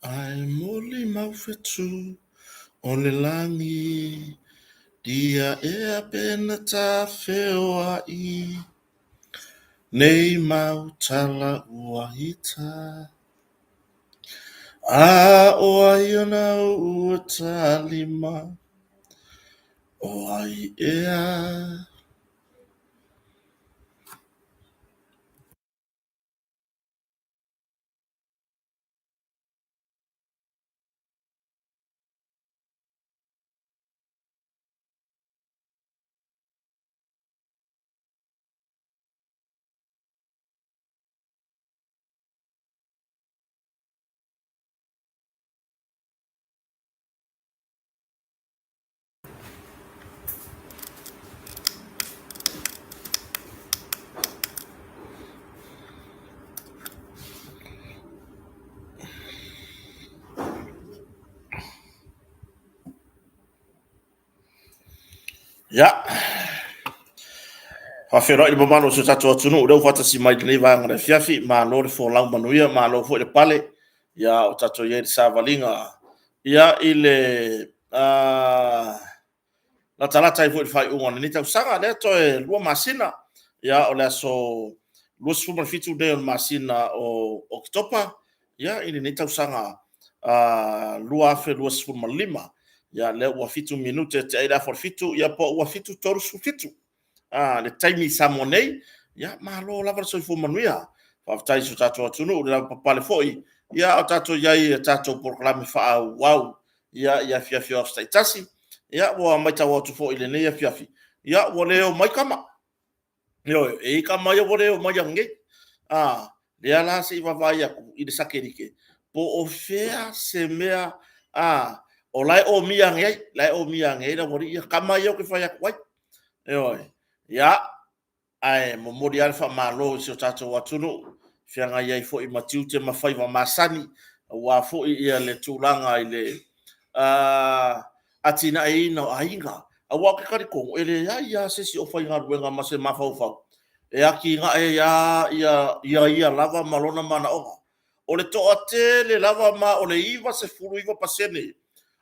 Ae molimau fetu o le lagi, Dia ea pena tafeoai, Nei mau tala ua ita. A o ai ona ua talima, O ai ea? Ia, faafeiloai le mamalu o si o tatou atunuu o lea ua faatasi mai i lenei vaega o le afiafi. Malo le folau manuia, malo foi le pale. Ia o tatou i ai i le savaliga i le latalata ai foi i le faaiuga o lenei tausaga, lea toe 2 masina. Ia o le aso 27 lenei o le masina o Oketopa i lenei tausaga 2025. Ia lea ua 7 minute tea ai le afa o le 7, ia po ua 7:37 le taimi i Samoa nei. Ia malo lava le soifua manuia. Faafetai i si o tatou atunuu i le lavapapale foi a o tatou i ai i a tatou polokalame faaauau i afiafi o aso taitasi. Ia ua matau atu foi i lenei afiafi, ia ua le omai tama. Ioe, e i ai tama ia ua le omai ananei. Lea la se i vaavaai atu i le satelite po o fea se mea o la e omia ane ai, la e omia ane ai le aualii ia, tama ia ou te fai atu ai. Ioe. Ia, ae momoli lava le faamalo i si o tatou atunuu i feagai ai foi ma tiute ma faiva masani aua foi le tulaga i le atinaeina o aiga. Aua ou te talitonu, e leai lava se isi o faigaluega ma se mafaufau e atinae lava ia lava ma lona manaoga. O le toatele lava ma o le 99%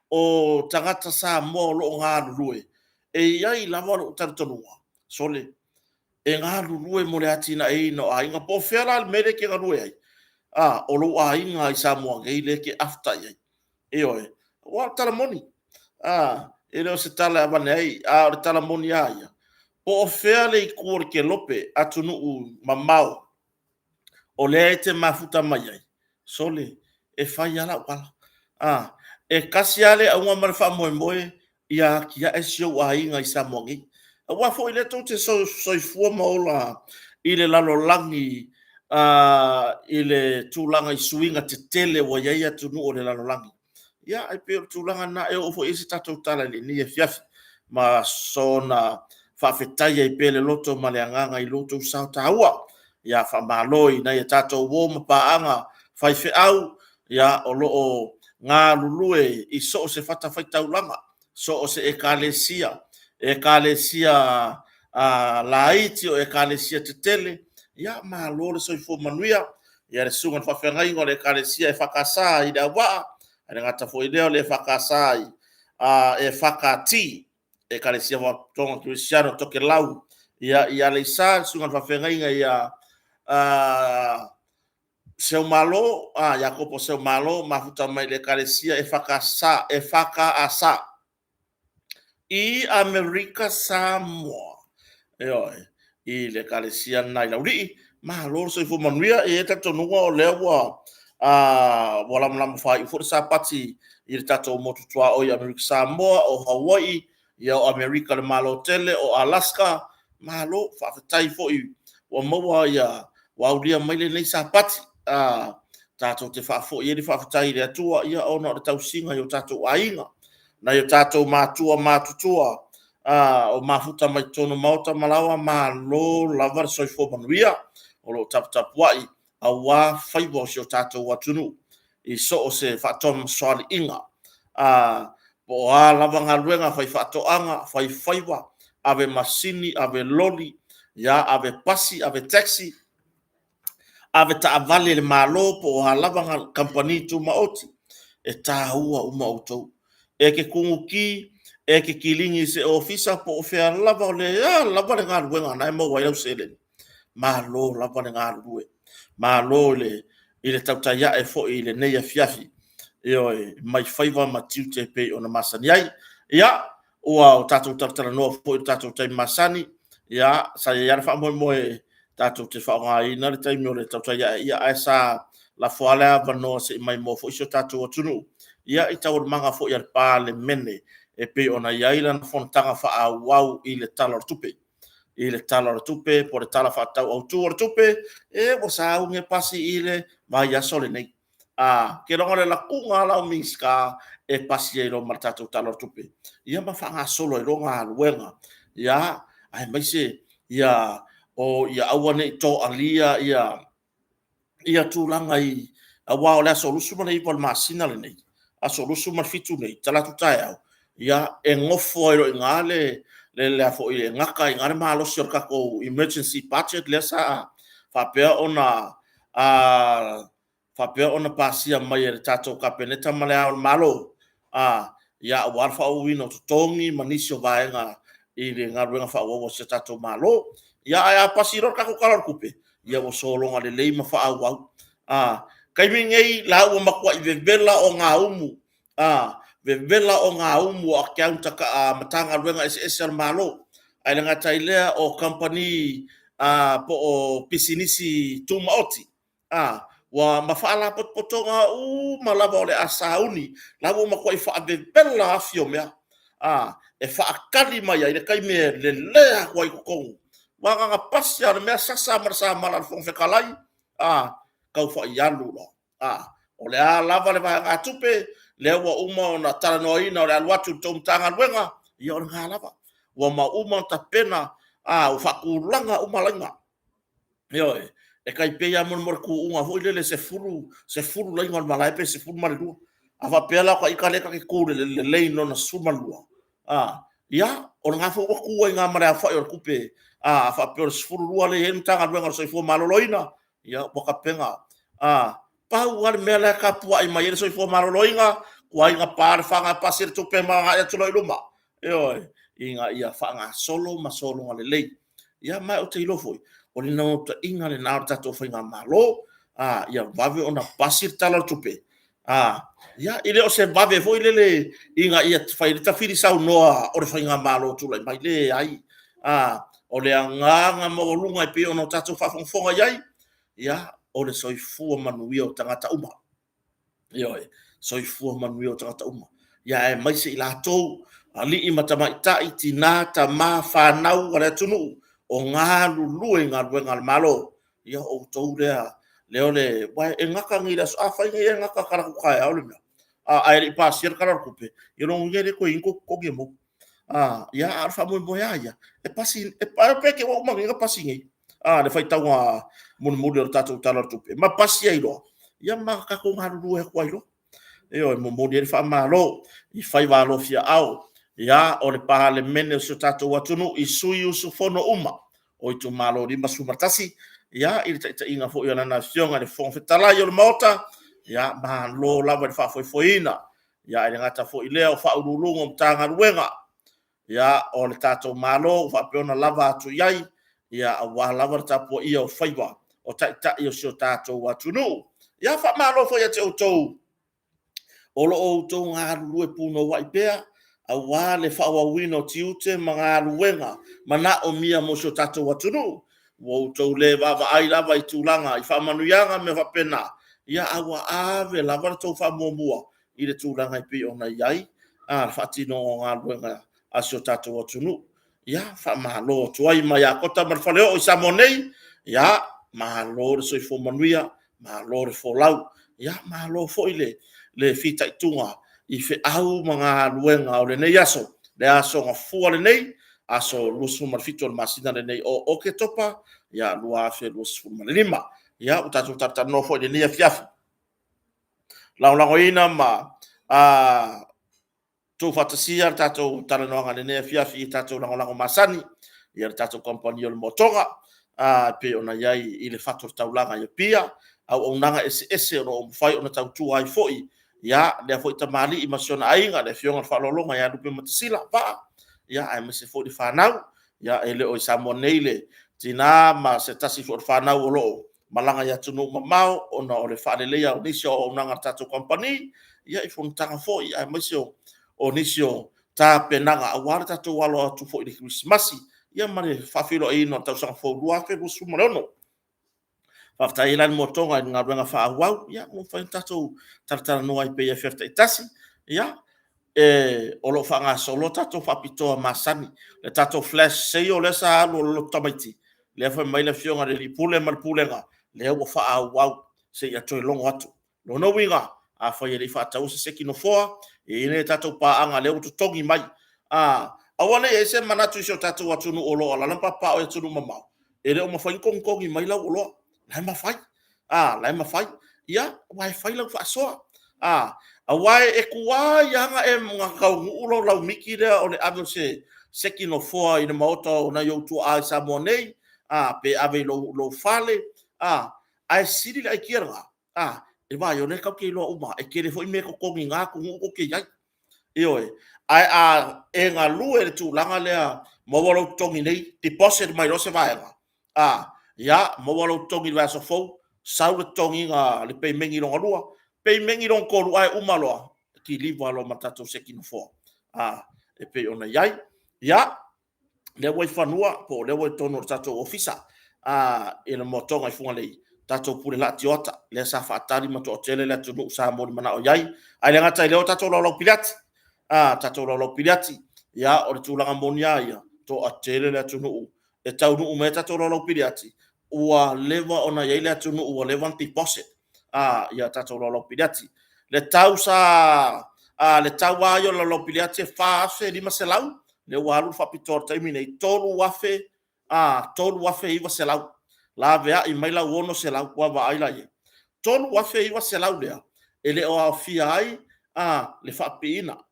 o tagata Samoa o lo o galulue, e i ai lava lou talitonuga, sole, e galulue mo le atinaeina o aiga. Po o fea la le mea lea e te galue ai, a, o lou aiga i Samoa nei lea e te afa i ai. Ioe. Aua o le tala moni, e le o se tala e avane ai, a o le tala moni lava ia, po o fea le itu o le kelope atunuu mamao o lea e te mafuta mai ai, sole, e fai lava lau tala, e tasi lava le auga ma le faamoemoe, ia atiae si ou aiga i Samoa nei. Aua foi o lea tou te soifua ma ola i le lalolagi i le tulaga i suiga tetele ua i ai atunuu o le lalolagi. Ia, ae pei o le tulaga lena, e oo foi i ai se tatou tala i lenei afiafi ma soona faafetai ai pea i le loto ma le agaga i lo outou sao taua. Ia faamalo i nai a tatou uo ma paaga faifeau o lo o galulue i so o se fatafaitaulaga, so o se Ekalesia, Ekalesia laiti, o Ekalesia tetele, ia malo le soifua manuia. Le susuga i le faafeagaiga o le Ekalesia EFKS i Leauvaa, ae le gata foi i lea o le EFKT, Ekalesia Faapotopotoga Kerisiano i Tokelau i Aleisa, le susuga i le faafeagaiga ia Seumalo, Iakopo Seumalo, mafuta mai le Ekalesia EFKAS i Amerika Samoa. Ioe, i le Ekalesia lena i Laulii. Malo le soifua manuia. E i ai le talitonuga o lea ua lamalama faaiu foi le Sapati i le tatou motu tuaoi i Amerika Samoa, o Hawaii, o Amerika i le Malo tele, o Alaska. Malo faafetai foi ua maua ua aulia mai lenei Sapati tatou te faafoi ai le faafetai i le Atua ona o le tausiga i o tatou aiga, nai o tatou matua matutua o mafuta mai totonu o maota ma laoa, malo lava le soifua manuia o lo o taputapuai aua faiva o si o tatou atunuu i so o se faatamasoaliiga, po o a lava galuega, faifaatoaga, faifaiva, ave masini, ave loli, ave pasi, ave taxi, avetaavale a le Malo po o a lava kamupani tumaoti. E tāua uma outou. E ke kuguki, e ke kiligi i se ofisa po o fea lava o le a lava le galuega na e maua ai lau seleni. Malo lava le galulue. Malo i le i le tautai ae foi i lenei afiafi. Ioe, mai faiva ma tiute e pei ona masani ai. Ia, ua o tatou talatalanoa foi i le tatou taimi masani, ia, sa i ai lava le faamoemoe tatou te faaaogaina le taimi o le tautai ae, ia, ae sa lafo lava le avanoa se i maimoa foi si o tatou atunuu, ia, i taualumaga foi a le Palemene e pei ona i ai lana fonotaga faaauau i le Tala o le Tupe. I le Tala o le Tupe po o le Tala Faatatau Autu o le Tupe, e ua sauni e pasi i le vaiaso lenei. A, ke loga le lakuga la o Minisita e pasi ai loa ma le tatou Tala o le Tupe, ia ma faagasolo ai loa galuega, ia, aemaise ia o ia aua ne i toalia ia tulaga i aua o le aso 29 o le masina lenei, aso 27 nei, talaatu taeao, ia, e gofo ai loa i ina le foi e gata ai i ina le malosi o le tatou emergency budget lea sa faapea ona pasia mai e le tatou Kapeneta ma Le Ao o le Malo, ia aua le faaauauina o totogi ma nisi o vaega i le galuega faaauau a si o tatou Malo. Ia ae a pasi loa le tatou Tala o le Tupe, ia ua sologa lelei ma faaauau. Taimi nei la ua matuai vevela ogaumu, vevela ogaumu o accounts a Matagaluega eseese a le Malo. Ae le gata i lea o kamupani po o pisinisi tumaoti, a, ua ma faalapotopotoga uma lava o le a sauni, la ua matuai faavevela afi o mea, a, e faatali mai ai le taimi e lelea atu ai i totonu. Aua na ona pasi lava o le mea sasa ma le samala a le Fofoga Fetalai, a, tau faaialu loa. A, o le a lava le vaegatupe lea ua uma ona talanoaina o le a alu atu i le tou Matagaluega, ia o lena lava. Ua uma ona tapena, ua faatulaga uma laina. Ioe. E tai pei lava mo le tuuga foi lele e 10 laina o le malae pe 12. A faapea la o ita lea ta te tu i le lane lona 12, a, ia, o lena foi ua tu ai i ina ma le aofai o le tupe. A faapea o le 12 lea e i ai le Matagaluega o le Soifua Maloloina, ia ua tapena. Pau lava le mea la e tapuai mai ai le Soifua Maloloina, tuai ona pa le faga e pasi le tupe ma agai atu loa i luma. Ioe. Ina ia faagasolo ma sologa lelei. Ia ma ou te iloa foi, o le naunautaiga lena o le tatou faigamalo, ia vave ona pasi le Tala o le Tupe. Ia, e le o se vave foi lele ina ia fai ai le tafili saunoa o le faigamalo o tulai mai, leai. O le agaga maualuga e pei ona tatou faafogafoga i ai, ia, o le soifua manuia o tagata uma. Ioe, soifua manuia o tagata uma. Ia aemaise i latou, alii ma tamaitai, tina, tama, fanau a le atunuu o galulue i galuega a le Malo. Ia o outou lea, lea o le... aua e gata nei i le aso, afai nei e gata talaatu taeao le mea, ae le i pasia le Tala o le Tupe, ia lona uiga e le toe i ai ni tou totogi e maua. Ia, a o le faamoemoe lava ia, e pasi, pe te i ua uma nei ona pasi nei le faitauga mulimuli o le tatou Tala o le Tupe, ma pasi ai loa, ia ma tatou galulue atu ai loa. Ioe, e momoli ai le faamalo i faiva alofiaao o le Palemene o si o tatou atunuu i sui usufono uma o itumalo 51, ia, i le taitaiga foi a Lana Afioga i le Fofoga Fetalai o le Maota, ia, malo lava i le faafoefoeina. Ae le gata foi i lea o Ofisa Sili o Pulega o Matagaluega o le tatou Malo ua faapea ona lava atu i ai, aua lava le tapuaia o faiva o Taitai o si o tatou atunuu. Ia faamalo foi ia te outou o lo o outou galulue punouai pea aua le faaauauina o tiute ma galuega manaomia mo si o tatou atunuu. Ua outou le vaavaai lava i tulaga i faamanuiaga ma mea faapena, a ua ave lava le tou faamuamua i le tulaga e pei ona i ai le faatinoga o galuega a si o tatou atunuu. Ia, faamalo atu ai mai ia Kota ma le Faleoo i Samoa nei, ia, malo le soifua manuia, malo le folau, ia malo foi le fitaituga i feau ma galuega o lenei aso, le aso Gafua lenei, aso 27 o le masina lenei o Oketopa 2025. Ia, ua tatou talatalanoa foi i lenei afiafi, lagolagoina ma tuufaatasia le tatou talanoaga i lenei afiafi i tatou lagolago masani, ia le tatou kamupani o le Moa Toga, e pei ona i ai i le fata o le taulaga i Apia, auaunaga eseese o lo o mafai ona tautua ai foi. Ia, lea foi tamalii ma si ona aiga, le afioga i le Faaaloaloga ia Lupematasila Vaa, ia aemaise foi le fanau. Ia e le o i Samoa nei le tina ma se tasi foi o fanau o lo o malaga i atunuu mamao ona o le faaleleia o nisi o auaunaga a le tatou kamupani, ia i fonotaga foi aemaise o nisi o tapenaga aua le tatou alo atu foi i le Kerisimasi ia ma le faafeiloaiga o le Tausaga Fou 2026. Faafetai ai la i le Motoga i le galuega faaauau, ua mafai ona tatou talatalanoa ai pea i afiafi taitasi. Ia, o lo o faagasolo tatou faapitoa masani, le tatou flash sale lea sa alu o le Loto Tamaiti, lea e fai mai le Afioga i le alii Pule ma le Pulega, lea ua faaauau seia toe logo atu. O lona uiga, afai e le i faataua se seki nofoa, e i ai tatou paaga o lea ua totogi mai. Aua ne i i ai se manatu i si o tatou atunuu o lo o alaala ma papaaao i atunuu mamao, e le o mafai ona togitogi mai lau oloa. O la e mafai, o la e mafai. Ia, aua e fai lau faasoa. Aua e tuai lava ona taunuu lau laumiti lea o le ave o se seki nofoa i le maota o nai ou tuaa i Samoa nei, pe ave i lou fale, ae sili le aitia lena, e vaai o lea tatou te iloa uma lava, e tele foi mea e totogi i na atunuu tou te i ai. Ioe. Ae a e galue i le tulaga lea, maua lou totogi nei, deposit mai loa se vaega, ia maua lou totogi i le vaiaso fou, sau le totogiina le pemeni lona lua, pemeni lona tolu, ae uma loa, kiliva loa ma le tatou seki nofoa e pei ona i ai. Ia, lea ua i fanua po o lea ua i totonu o le tatou Ofisa i le moatoga i Fugalei le tatou pule laa tioata lea sa faatali ma toatele le atunuu sa molimanao i ai. Ae le gata i lea o tatou laulau piliati. Tatou laulau piliati, ia o le tulaga moni lava ia, e toatele le atunuu e taunuu mai tatou laulau piliati, ua leva ona i ai le atunuu ua leva ona deposit ia tatou laulau piliati. Le tau lava ia o le laulau piliati e $4,500, lea ua alu le faapitoa i le taimi lenei, $3,900. Laveai mai lau $600, ua vaai la i ai? $3,900 lea e le o aofia ai le faapipiina,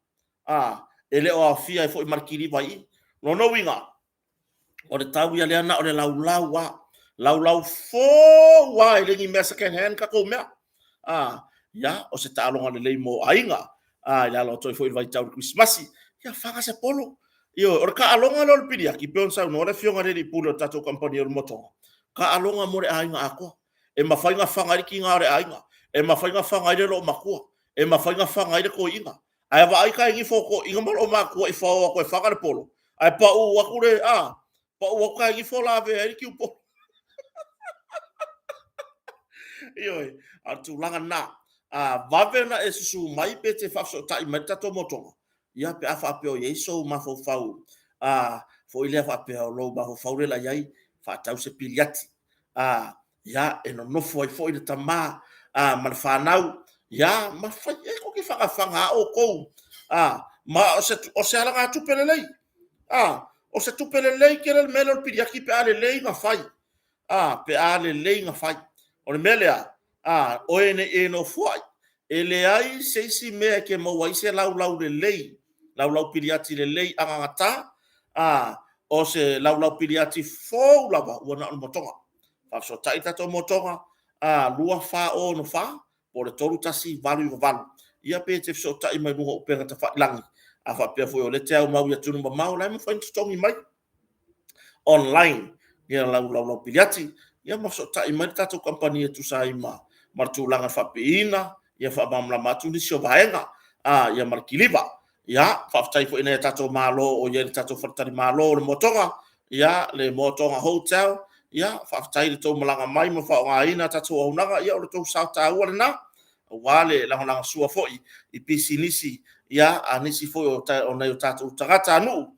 e le o aofia ai foi ma le kiliva i i. O lona uiga, o le tau ia lea na o le laulau lava, laulau fou lava e le o ni mea second hand tatou mea. Ia, o se taaloga lelei mo aiga i le alo atu ai foi i le vaitau o le Kerisimasi. Ia faga se polo. Ioe. O le taaloga lea o le piliati pei ona saunoa le Afioga i le alii Pule o le tatou kamupani o le Motoga, taaloga mo le aiga atoa. E mafai ona fana ai le tina o le aiga, e mafai ona fana ai le loomatua, e mafai ona fana ai le toeaina. Ae vaai taegifo a toeaiina ma loomatua i le fao atu e faga le polo, ae pau atu le taegifo lavea ai le tiupolo. Ioe. A o le tulaga lena, a vave ona e susu mai pe te faafesootai mai le tatou motoga, ia pe a faapea o i ai sou mafaufau foi lea faapea o lou mafaufau lea o le a i ai, faatau se piliati, ia, e nonofo ai foi le tama ma le fanau, ia ma fai ai. Tou te fagafaga lava outou, ma o se alagatupe lelei. O se tupe lelei tele le mea lea o le piliati pe a lelei ona fai, pe a lelei ona fai. O le mea lea, oe ne i e nofoai, e leai se isi mea e te maua ai se laulau lelei, laulau piliati lelei anagata, o se laulau piliati fou lava ua na o le motoga. Faafesootai le tatou motoga 2464 po o le 3198. Ia pe te fesootai mai luga o upega tafailagi, a faapea foi o lea e te aumau i atunuu mamao, o la e mafai ona totogi mai online lau laulau piliati. Ia ma fesootai mai le tatou kamupani e tusa ai ma le tulaga faapipiina, ia faamalamalama atu nisi o vaega ma le kiliva. Ia, faafetai foi i nai a tatou malo o i ai i le tatou faletalimalo o le Motoga, le Motoga Hotel, faafetai i le tou malaga mai ma faaaogaina a tatou auaunaga. Ia o le tou sao taua lena aua le lagolagosua foi i pisinisi a nisi foi o nai o tatou tagatanuu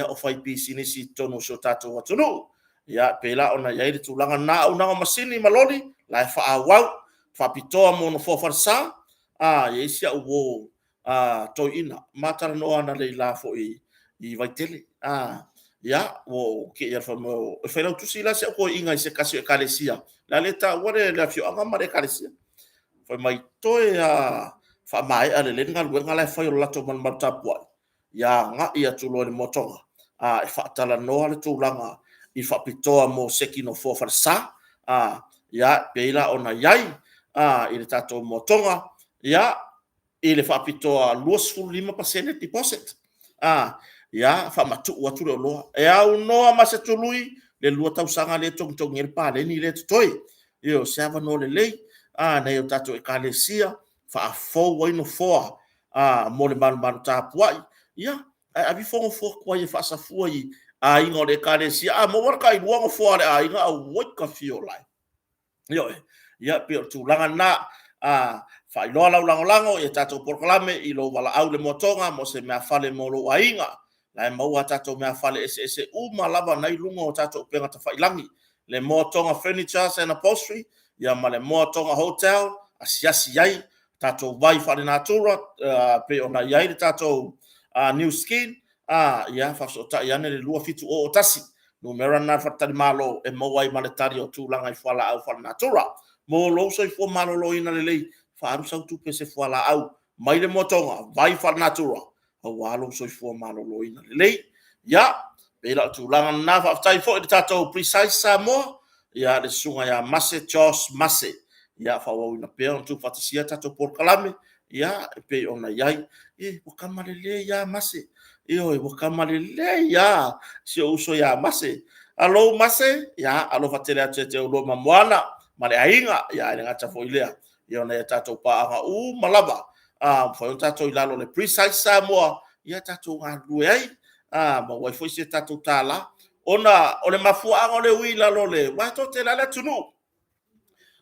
o faipisinisi i totonu o si o tatou atunuu. Ia, e pei la ona i ai le tulaga lena. O auaunaga o masini ma loli, o la e faaauau, faapitoa mo nofoa falesa. E i ai si au uo toeaina, ma talanoa analeila foi i Vaitele. Ia, ua ou te i lava fai mai o le failautusi la o si au toeaina i se tasi o ekalesia, o le a le taua le afioaga ma le ekalesia. Fai mai, toe lava faamaea lelei le galuega la e fai o le latou malumalu tapuai, ia agai atu loa i le motoga e faatalanoa le tulaga i faapitoa mo seki nofoa falesa. Ia, pei la ona i ai i le tatou motoga. Ia, i le faapitoa 25% deposit. A, ia, faamatuu atu le oloa. E aunoa ma se tului le 2 tausaga lea e togitogi ai le paleni lea e totoe. Ioe, o se avanoa lelei nai o tatou ekalesia faafou ai nofoa mo le malumalu tapuai. Ia, ae ave ifo nofoa tuai e faasafua i aiga o le ekalesia. A maua le tailua nofoa o le aiga, auoi ka fiola e. Ioe, ia pei o le tulaga lena. Faailoa lau lagolago i a tatou polokalame i lou valaau i le Moatoga mo se meafale mo lou aiga. O la e maua a tatou meafale eseese uma lava o lena e i luga o tatou upega tafailagi, le Moatoga Furnitures and Upholstery ma le Moatoga Hotel, asiasi i ai, tatou vai faalenatura e pei ona i ai le tatou Nu Skin, ia faafesootai ane i le 2701, numera lena o le faletalimalo e maua ai ma le tali o tulaga i fualaau faalenatura. Mo lou soifua maloloina lelei, faaalu sau tupe i se fualaau mai le Moatoga, vai faalenatura aua lou soifua maloloina lelei. Ia, pei la o le tulaga lena. Faafetai foi i le tatou Precise Samoa, le susuga ia Mase George Mase. Ia faaauauina pea ona tuufaatasia a tatou polokalame e pei ona i ai. Ia, ua tama lelei lava Mase. Ioe, ua tama lelei lava si ou uso ia Mase. Alou Mase, ia alofa tele atu ia te oulua ma Moana ma le aiga, ae le gata foi i lea, o nai a tatou paaga uma lava ua mafai ona tatou i lalo o le Precise Samoa, ia tatou galulue ai, maua ai foi se tatou $1. Ona o le mafuaaga o le ui i lalo o le... aua e toatele lava le atunuu.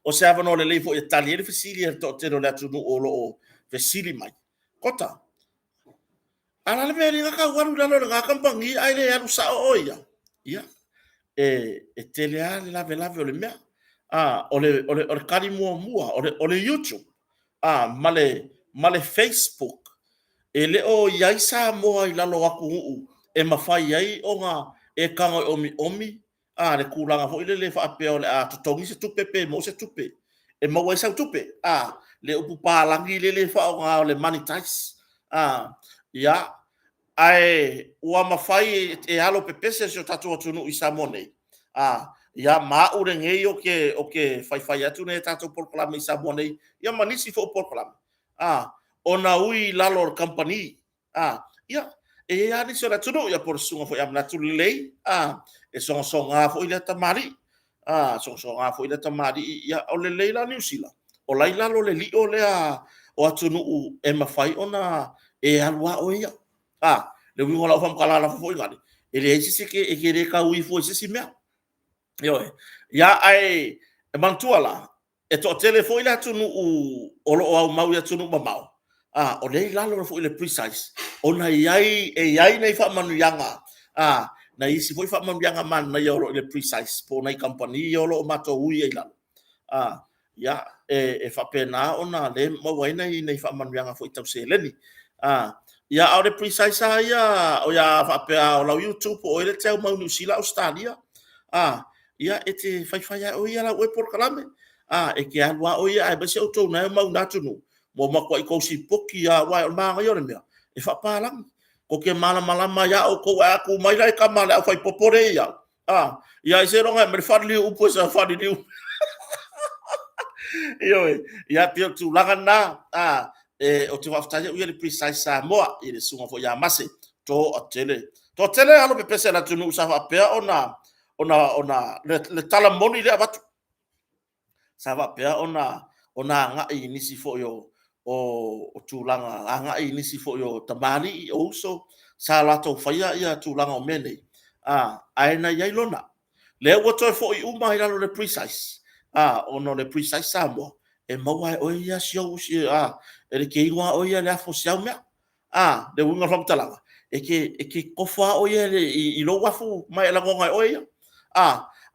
O se avanoa lelei foi e tali ai le fesili a le toatele o le atunuu o lo o fesili mai, Kota, a o le a le mea e ala ai ona tau alu i lalo o lena kamupani ae le alu sao oe ia? Ia, e tele lava le lavelave o le mea. O le tali muamua, o le YouTube ma le Facebook, e le o i ai Samoa i lalo o atunuu e mafai ai ona e tago e omiomi le tulaga foi lele faapea o le a totogi se tupe pe maua se tupe e maua ai sau tupe, le upu papalagi lele e faaaoga o le monetize. Ia, ae ua mafai e alo pepese si o tatou atunuu i Samoa nei, ia ma au lenei ou te faifai atu nai a tatou polokalame i Samoa nei, ia ma nisi foi o polokalame, ona ui i lalo o le kamupani. Ia, e i ai lava nisi o le atunuu, po o le susuga foi ia Manatu Lelei, e sogasoga foi lea tamalii, sogasoga foi lea tamalii. Ia, o lelei la Niu Sila, o la e i lalo o le lio lea o atunuu e mafai ona e alu lava oe ia. Le uiga o lau faamatalaga foi lale, e leai se isi e te le tau ifo i se isi mea. Ioe. Ia, ae manatua la, e toatele foi le atunuu o lo o aumau i atunuu mamao, o lea e i lalo foi o le Precise, ona e i ai nai faamanuiaga, nai isi foi faamanuiaga manaia o lo o i le Precise po o nai kamupani ia o lo o matou ui ai i lalo, ia, e faapena ona lea e maua ai nai faamanuiaga foi tau seleni. Ia, a o le Precise lava ia, a faapea o lau YouTube po o oe lea e te aumau i Niu Sila, Ausetalia, ia e te faifai lava e oe ia lau polokalame. E te alu lava oe ia, aemaise outou na e omai i na atunuu, ua matuai outou sipoti lava, aua o le manaia o le mea, e faapapalagi. Tou te malamalama ai lava outou. Ae a tu mai la le tama a le aufaipopo lea e i au, ia seiloga e aumai le faaliliu upu e faaliliu. Ioe. Ia pei o le tulaga lena. Ou te faafetai au ia i le Precise Samoa i le susuga foi ia Mase, toatele, toatele alo pepese o le atunuu sa faapea ona, le tala moni lea e avatu, sa faapea ona agai i nisi foi o tulaga, agai i nisi foi o tamalii, o uso sa latou faia tulaga o mea nei, ae na i ai lona. Lea ua toe foi uma lava i lalo o le Precise, ona o le Precise Samoa, e maua lava e oe ia si au, e te inu lava oe ia i le afu o si au mea. Le uiga o le faamatalaga, e te tofo lava oe ia i lou afu ma e lagona e oe ia.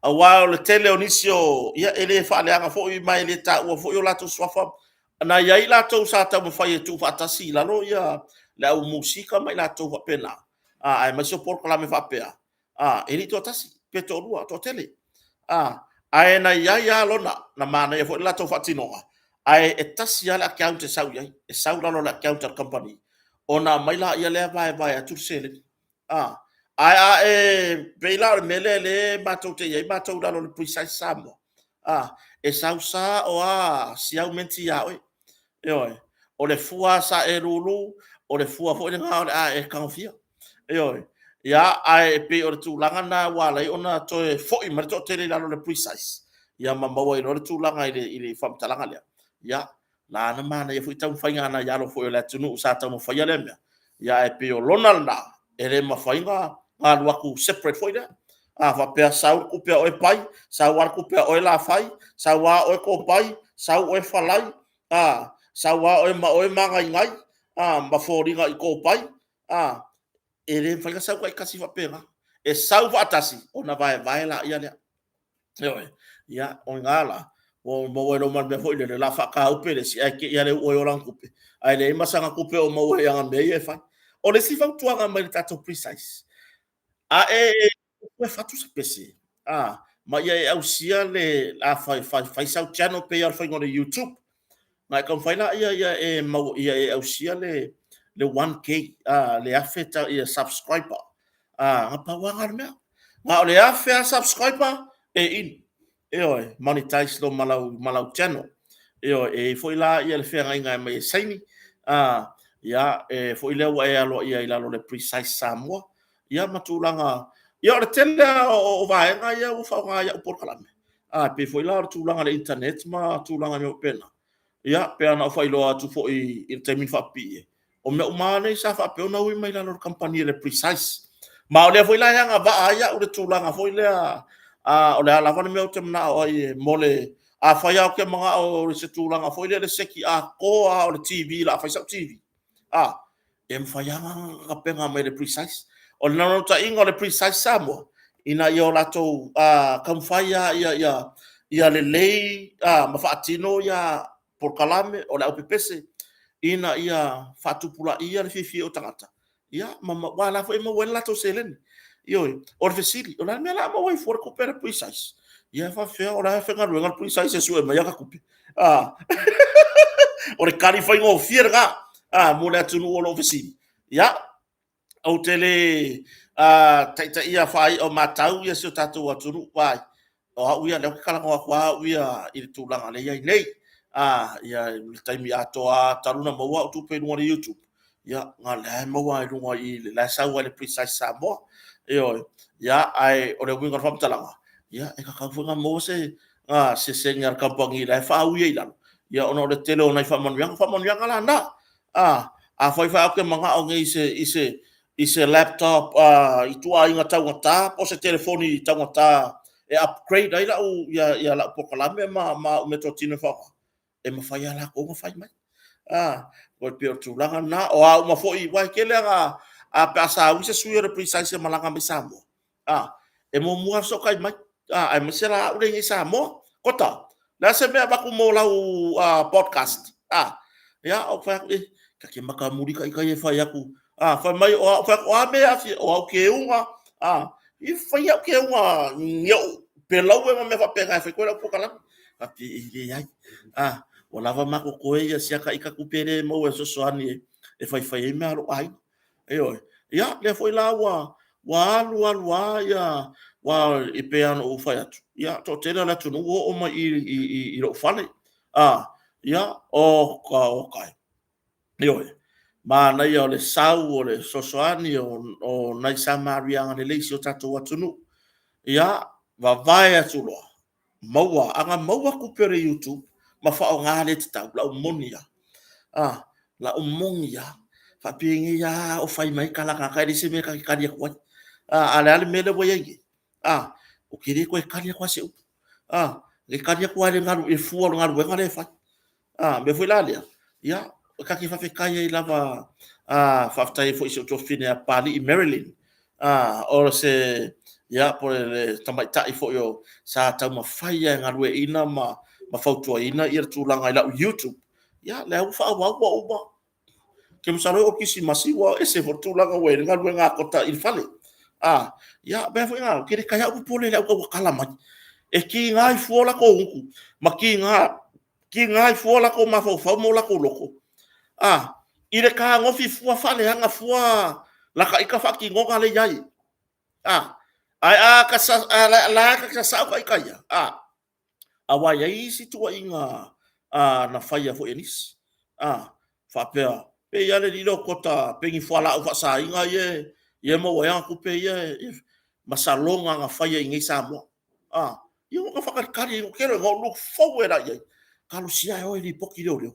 Aua o le tele o nisi e le faaleaga foi ma e le taua foi o latou suafa. Na i ai latou sa taumafai e tuufaatasi i lalo le au musika ma i latou faapena, aemaise o polokalame faapea, e le i toatasi pe toalua, e toatele. Ae na i ai lava lona, na manaia foi le latou faatinoga, ae e tasi lava le account e sau i ai, e sau i lalo o le account a le kamupani, ona aumai lea vaevae atu le seleni. Ae a e pei la o le mea lea matou te i ai matou i lalo o le Precise Samoa, e sau sao lava si au menti ia oe. Ioe. O le fua sa e lulu, o le fua foi lena o le a e tagofia. Ioe. Ia, ae e pei o le tulaga lena ua ala ai ona toe foi mai le toatele i lalo o le Precise, ia ma maua ai loa le tulaga i le, i le faamatalaga lea. Ia, la na manaia foi taumafaiga a nai alo foi o le atunuu sa taumafaia lea mea, ia ae pei o lona lena, e le mafai ona alu atu separate foi lea. A faapea sau le tupe a oe Pai, sau lava le tupe a oe Lafai, sau lava oe Kopai, sau oe Falai, a, sau lava oe ma oe Magaingai, a, ma foliga i Kopai, a, e le mafai ona sau taitasi faapena. E sau faatasi ona vaevae laia lea. Ioe. Ia, o i ina la, ua maua ai loa ma le mea foi lele, o le a faataupe le isi, ae te i lava le uu ai o lana tupe, ae leai ma sana tupe o maua i ana mea ia e fai. O le isi fautuaga mai le tatou Precise, a e fatu se pese, a, ma ia e ausia le, a fai, fai, fai sau channel pei lava o le faiga o le YouTube, ona e taumafai lea ia e maua, ia e ausia le 1K, a, le 1000 ia subscriber. A, na pau lava lena o le mea. Na o le 1000 lava subscriber e inu. Ioe, monetize loa ma lau, ma lau channel. Ioe, e i ai foi la ia le feagaiga e aumai e saini. A, ia, e foi lea ua e aloaia i lalo o le Precise Samoa. Ia ma tulaga, ia o le tele lava o vaega ia ua faaaoga i au polokalame. A, e pei foi la o le tulaga i le internet ma tulaga i mea faapena. Ia, pei ona ou faailoa atu foi i le taimi na faapipii ai, o mea uma lava nei sa faapea ona ui mai lalo o le kamupani a le Precise. Ma o lea foi la e agavaa ai au i le tulaga foi lea, o le a lava le mea ou te manao ai mo le... Afai lava ou te manao i se tulaga foi lea i le seki atoa lava o le TV o le a fai sau TV, a, e mafai lava ona tapena mai e le Precise. O le naunautaiga o le Precise Samoa, ina ia o latou taumafai lava ia lelei ma faatino ia polokalame o le aupepese ina ia faatupulaia le fiafia o tagata, ia, ma aua o la foi e maua ai le latou seleni. Ioe. O le fesili, o le a le mea o le a maua ai fua le tupe a le Precise? Ia e faapefea, o la e faigaluega le Precise e sue mai ana tupe? A, o le tali faigofie lena, a, mo le atunuu o lo o fesili. Ia, ou te le taitaia faai'a o matau si o tatou atunuu, vaai, o au ia, lea ou te talanoa atu lava au ia i le tulaga lea e i ai nei. Ia, i le taimi atoa lava talu ona maua au tupe i luga o le YouTube, ia, na o lea e maua lava i luga i i, la e sau lava i le Precise Samoa. Ioe. Ia, ae o le uiga o le faamatalaga, ia, e tatau foi ona maua se sene a le kamupani la e faaui ai i lalo, ia, ona o le tele o nai faamanuiaga. O faamanuiaga la na, afai foi ou te manao nei i se i se laptop ituaiga taugata po o se telefoni taugata e upgrade ai lau ia, ia lau polokalame ma ma au meatotino e faaaoga, e mafai lava latou ona fai mai. Ah, o pei o le tulaga lena. O a uma foi, aua e tele lava a pe a sauni se sui o le Precise e malaga mai Samoa, a, e muamua lava fesootai mai, a, aemaise la au lea i Samoa. Kota, le a se mea avatu mo lau podcast? A, ia, ou fai atu, e, ta te matamuli ita ia e fai atu. A, fai mai, o au, fai atu, o a mea e aafia? O au keuga, a, i fai au keuga, ni ou pelaue ma mea faapena e fai koe lau polokalame. Faapea, e leai. A, ua lava ma totoe ia siaka ita tupe lea e maua e fesoasoani e faifai ai mea a lou aiga. Ioe. Ia, lea foi la ua ua alu alu lava ia, ua e pei lava ona ou fai atu, ia, toatele o le atunuu ua oo mai i i i lou fale. A, ia, oka oka e. Ioe. Manaia o le sau o le fesoasoani o nai Samaria agalelei i si o tatou atunuu. Ia, vavae atu loa, maua, ana maua tupe o le YouTube ma faaaoga le tatau, lau moni lava. A, lau moni lava, faapenei lava o fai mai tala a tagata e leai se mea ta te tali atu ai. A, a o le a le mea lea ua i ai nei? A, ou te le toe tali atu lava i se upu. A, e tali atu lava i le galu, i le fua o le galuega lea e fai. A, mea foi la lea, ia, ta te faafetai ai lava, a, faafetai ai foi i si ou tuafafine ia Papalii Marilyn, a, o se, ia, po o le tamaitai foi o sa taumafai lava e galueaiina ma, ma fautuaina ia le tulaga i lau YouTube, ia, lea ua faaauau ua uma. Ke masalo o Kirisimasi ua ese foi le tulaga ua i ai le galuega a Kota i le fale. A, ia, mea foi na, ke le kai au popole i le au tauatala mai. E kiga i fua o latou gutu, ma kiga, kiga i fua o latou mafaufau ma o latou loto. A, i le tagofi fua faaleaga fua laka ita faatinoga le i ai. A, ae a ka sa, a la, la ka sasao ka ita ia. A, aua e i ai isi tuuaiga na faia foi e nisi. A. Faapea, pei lava le alii lea o Kota pei ni fualaau faasaina ia e maua ai ana tupe ia masaloga na faia i inei i Samoa. A, ia ua ta faatalitali ai, ou te iloa na ou look forward lava i ai, talosia e o e lipoti leoleo.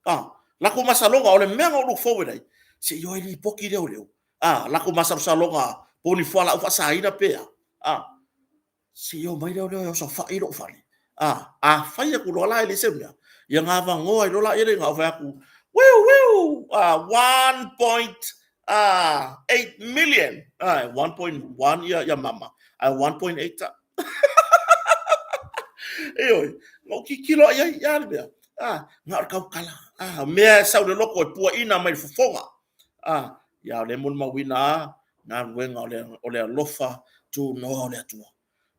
A, latou masaloga, o le mea na ou look forward ai, se i o e lipoti leoleo. A, latou masalosaloga po o ni fualaau faasaina pe a. A, se i omai leoleo e osofai lou fale. A, a fai atu loa la e leai se mea, ia ona avanoa ai loa lea i ina ou fai atu, wiu wiu, 1.8 million, 1.1 ia mama, ae 1.8 au. Ioe, na ou tilotilo lava i ai, a le mea? A, na o le tautala. A, o mea e sau i le loto e puaina mai le fofoga. A, ia o lea e molimauina lava galuega o le alofa tunoa o le Atua.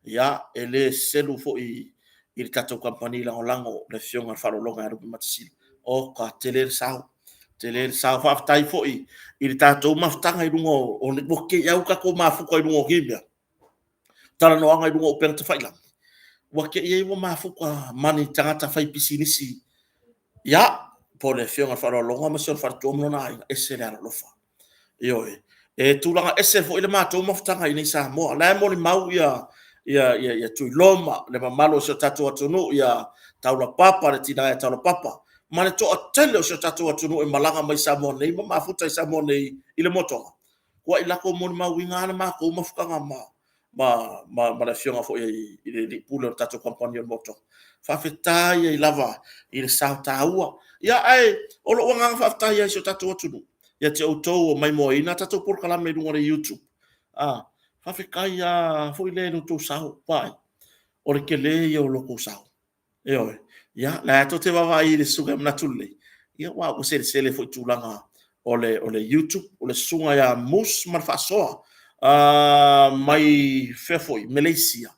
Ia, e le selu foi i le tatou kamupani lagolago le Afioga i le Faaaloaloga ia Lupematasila. Oka, tele le sao, tele le sao. Faafetai foi i le tatou mafutaga i luga o le... ua te i lava ua tatou mafuta i luga o nei mea, talanoaga i luga o upega tafailagi, ua te i ai ua mafuta ma ni tagata faipisinisi, ia, po o le Afioga i le Faaaloaloga ma si ona faletua ma lona aiga, e ese le alolofa. Ioe. E tulaga ese foi le matou mafutaga i inei i Samoa. O la e molimau ia Tuiloma, le mamalu o si o tatou atunuu, ia Taulapapa, le tina ia Taulapapa, ma le toatele o si o tatou atunuu e malaga mai i Samoa nei ma mafuta i Samoa nei i le motoga, ua latou molimauina lava le matou mafutaga ma le afioga foi i le alii pule o le tatou kamupani o le motoga. Faafetai ai lava i le sao taua. Ia, ae o lou agaga faafetai lava i si o tatou atunuu ia te outou o maimoaina a tatou polokalame i luga o le YouTube, faafetai lava foi lea i lo outou sao. Vaai, o le tele ia o lo outou sao. Ioe. Ia, o lea lava tou te vaavaai i le Susuga ia Manatulelei, ia aua ua selesele foi i tulaga o le YouTube, o le Susuga ia Mus ma le Faasoa mai fea foi? Maleisia,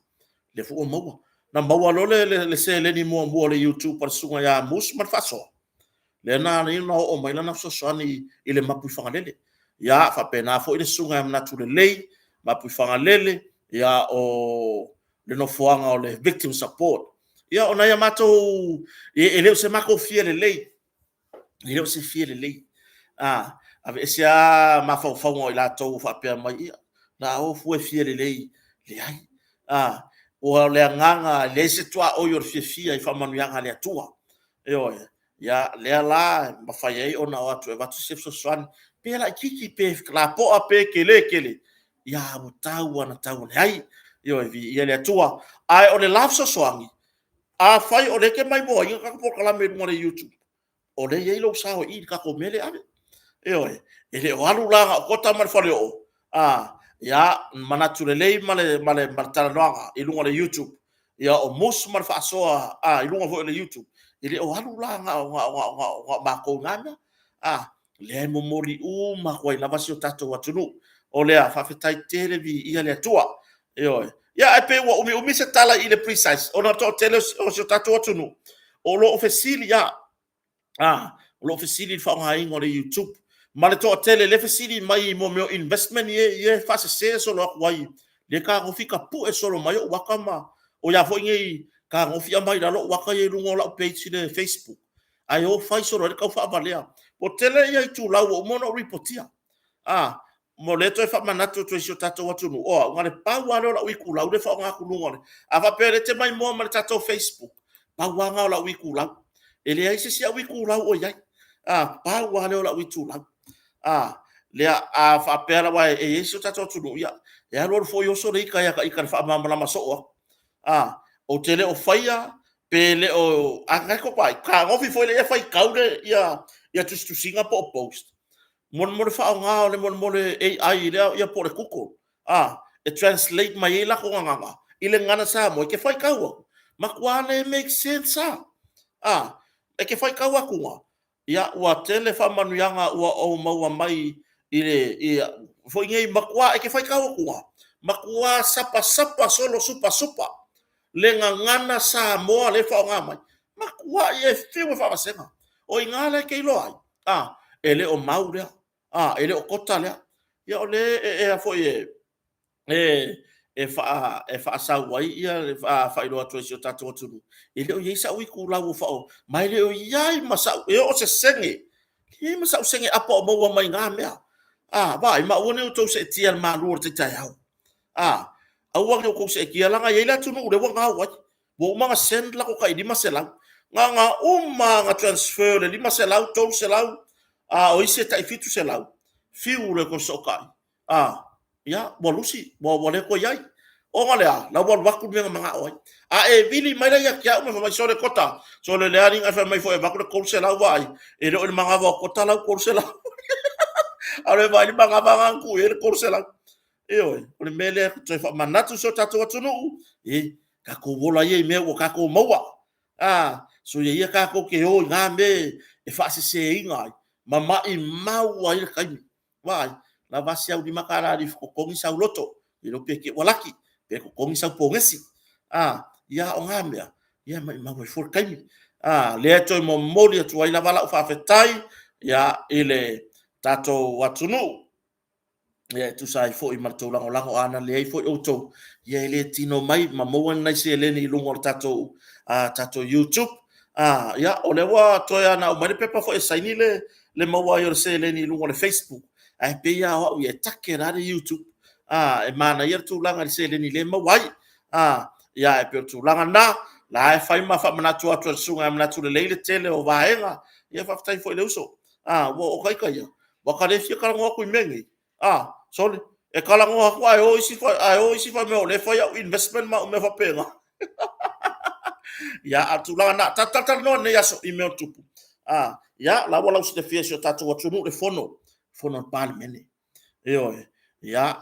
lea foi ua maua. Na maua loa le seleni muamua o le YouTube a le Susuga ia Mus ma le Faasoa, lea na ala ai ona oo mai lana fesoasoani i le Mapuifagalele. Ia faapena foi le Susuga ia Manatulelei, Mapuifagalele, ia o le nofoaga o le Victim Support. Ia o nai a matou... e le o se matou fia lelei, e le o se fia lelei. A aveese lava mafaufauga o i latou o faapea mai, ia, o le a o fua e fia lelei. Leai. O le agaga, e leai se tuaoi o le fiafia i faamanuiaga a le Atua. Ioe. Ia, lea la e mafai ai ona o atu e avatu se fesoasoani, pe laitiiti pe lapoa pe tele tele, ia ua tau lava ina tau ane ai. Ioe, viia le Atua. Ae o le la fesoasoani, afai o lea e te maimoaina tatou polokalame i luga o le YouTube, o lea e i ai lou sao i i i le tatou mea lea e ave. Ioe. E le o alu la na o Kota ma le Faleoo, ia, Manatulelei ma le talanoaga i luga o le YouTube, ia o Mus ma le Faasoa i luga foi o le YouTube, e le o alu la na o matou i na mea. O lea e momoli uma atu ai lava si o tatou atunuu. O lea, faafetai tele, viia le Atua. Ioe. Ia, ae pei ua umiumi se tala i le precise ona o le toatele o si o tatou atunuu o lo o fesili lava, o lo o fesili i le faaaogaina o le YouTube ma le toatele lea e fesili mai i mea o investment ia e faasese solo atu ai, lea e fetagofi tapue solo mai ou ata ma o a foi nei fetagofi aumai i lalo ou ata ia i luga o lau page i le Facebook, ae o fai solo ai le taufaavalea. Ua tele ia itulau ua uma ona ou ripotia. Mo lea e toe faamanatu atu ai i si o tatou atunuu, o au, na o le pau lava lea o lau itulau lea e faaaoga atu i luga o le... A faapea o lea e te maimoa mai i le tatou Facebook, pau lava lena o lau itulau. E leai se isi au itulau o i ai. Pau lava lea o lau itulau. Lea, a faapea lava e i ai si o tatou atunuu, ia, e alu alu foi oso le ita ia ta ita i le faamalamalama soo atu. Ou te le o faia, pe le o... a na e tou vaai, fetagofi foi lea faitau ia tusitusiga po o post mo le faaaoga o le mea o le AI lea po o le Google, e translate mai ai latou gagana i le gagana Samoa, e te faitau atu, matua le make sense lava. E te faitau atu lava, ia, ua tele faamanuiaga ua ou maua mai i le, foi nei, matua, e te faitau atu lava, matua sapasapa solo supasupa le gagana Samoa lea e faaaoga mai, matuai e fiu e faavasega. O i ina la e te iloa ai, e le o mau lea, e le o Kota lea. Ia o lea foi e faasau ai le faailoa atu ai i si o tatou atunuu, e le o i ai sau itulau o faaoga, ma e le o i ai ma sau, e oo i se sene. Leai ma sa'u sege apa o maua mai na mea. A, vaai, ma aua ne i outou seetia i le malu o le tai taeao. A, aua ne i outou seetia, leaga e i ai le atunuu lea ua gau ai. Ua uma ona send latou tai 500. Na ona uma lava ona transfer o le 500, 300, a o isi e tai 700, fiu loa e toe fesootai. A, ia, ua lusi, ua le toe i ai. Ona o le a? La ua alu atu le mea na manao ai. A e vili mai la ia te au ma fai mai, sole Kota, sole o le a alii na e fai mai foi e avatu le 300 vaai, e le o i le manava o Kota lau 300. A o le vaai i le manava na tuu i ai le 300. Ioe, o le mea lea e toe faamanatu i si o tatou atunuu, e, tatou ola ia i mea ua tatou maua. A, soia ia tatou te o i na mea e faaseseina ai, ma maimau ai le taimi. Vaai, lava si au $5 e totogi sau loto, le iloa pe te i ua laki, pe totogi sau ponesi. A, ia o na mea, ia maimau ai fua le taimi. A, lea e toe momoli atu ai lava lau faafetai ia i le tatou atunuu ia e tusa ai foi ma le tou lagolago, a na leai foi outou, ia e le tino mai ma maua ni nai seleni i luga o le tatou, tatou YouTube. Ia, o lea ua toe ana aumai le pepa foi e saini le maua ai o le seleni i luga o le Facebook, ae pei lava o au ia, e take la le YouTube. E manaia le tulaga i le seleni lea e maua ai. Ia, ae pei o le tulaga lena, la e fai ma faamanatu atu e le Susuga ia Manatu Lelei le tele o vaega. Ia faafetai foi i le uso. Ua o ita ia, ua ta le fia talanoa atu i mea nei, a, sole, e talanoa atu ae o isi, ae o isi fai mai o lea e fai au investment ma au mea faapena. Ia, a o le tulaga lena, tatou talatalanoa i lenei aso i mea o tupu. A, ia, la ua lausilafia e si o tatou atunuu le fono, fono a le Palemene. Ioe, ia,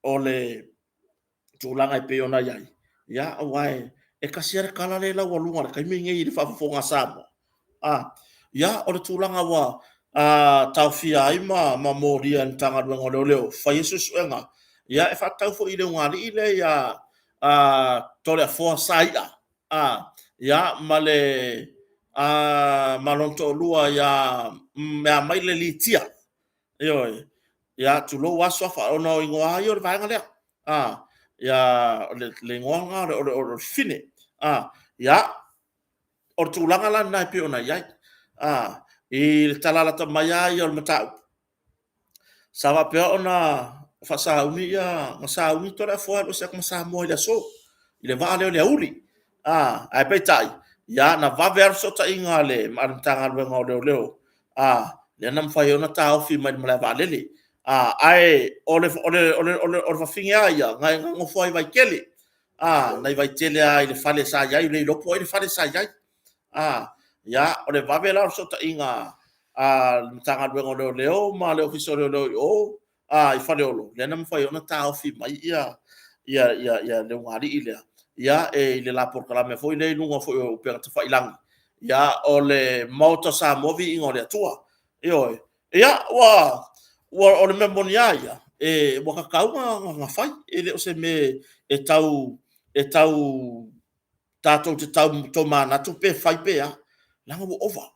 o le tulaga e pei ona i ai, ia, aua e tasi lava le tala lea e laualuga i le taimi lenei i le faafofoga a Samoa, a, ia, o le tulaga ua taofia ai ma molia e le Matagaluega o Leoleo, fai ai suesuega, ia, e faatatau foi i le ulugalii lea ia Toleafoa Saia, a, ia, ma le ma lona toalua ia Meamaile Litia. Ioe, ia tulou lava suafa, ona o igoa lava ia o le vaega lea. A, ia, le igoa lena o le fafine. A, ia, o le tulaga la lena e pei ona i ai. A, i le tala lata mai lava ia o le mataupu, sa faapea ona faasauni ia, na sauni Toleafoa e alu ese atu ma Samoa i le aso, i le vaa lea o le Auli. A, ae peitai, ia, na vave lava le fesootaiga a le Matagaluega o Leoleo, a, lea na mafai ai ona taofi mai le malae vaalele. A, ae o le fafine lava ia, na nofo lava i Vaitele, a, nai Vaitele lava i le fale sa i ai, le iloa po o ai le fale sa i ai. A, ia, o le vave la o le fesootaiga a le Matagaluega o Leoleo ma le Ofisa o Leoleo i o i Faleolo, lea na mafai ai ona taofi mai le ulugalii lea, ia, i le la polokalame foi lea i luga foi o upega tafailagi, ia, o le Maota o Samoa, Viiga o le Atua. Ioe. Ia, ua, o le mea moni lava ia, e, ua tatau ona fai, e le o se mea e tau, e tau, tatou te tau tomanatu pe fai pe a, leaga ua ova,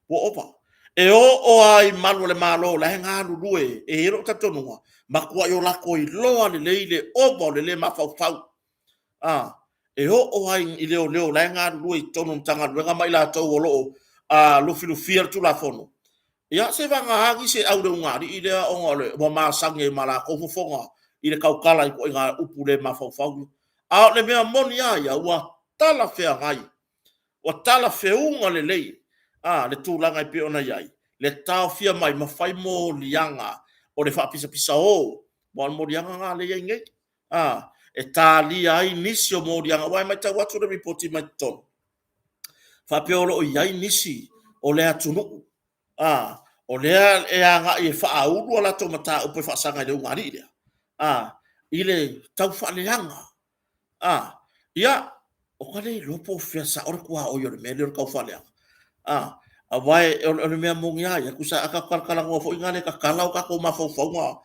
ua ova. E oo lava i malu o le Malo o la e galulue, e i ai lou talitonuga, matuai o latou iloa lelei le ova o le le mafaufau. A, e oo lava i leoleo o la e galulue i totonu o Matagaluega ma i latou o lo o lufilufia le Tulafono, ia seivagana nisi e au i le ulugalii lea ona o le ua masani ai ma latou fofoga i le tautala i ituaiga upu le mafaufau. A o le mea moni lava ia, ua talafeagai, ua talafeuga lelei a le tulaga e pei ona i ai le taofia mai ma fai moliaga o le faapisapisao, aua o le moliaga lena lea e i ai nei, a, e talia ai nisi o moliaga. Aua e matau atu le lipoti mai totonu, faapea o lo o i ai nisi o le atunuu, a, o lea e agai e faaulu a latou mataupu e faasaga i le ulugalii lea, a, i le taufaaleaga. A, ia, o ka le iloa po o fea sao le tuaoi o le mea lea o le taufaaleaga. A, aua o le mea moni lava ia, tusa a tatou talatalanoa foi lea, tatala o tatou mafaufauga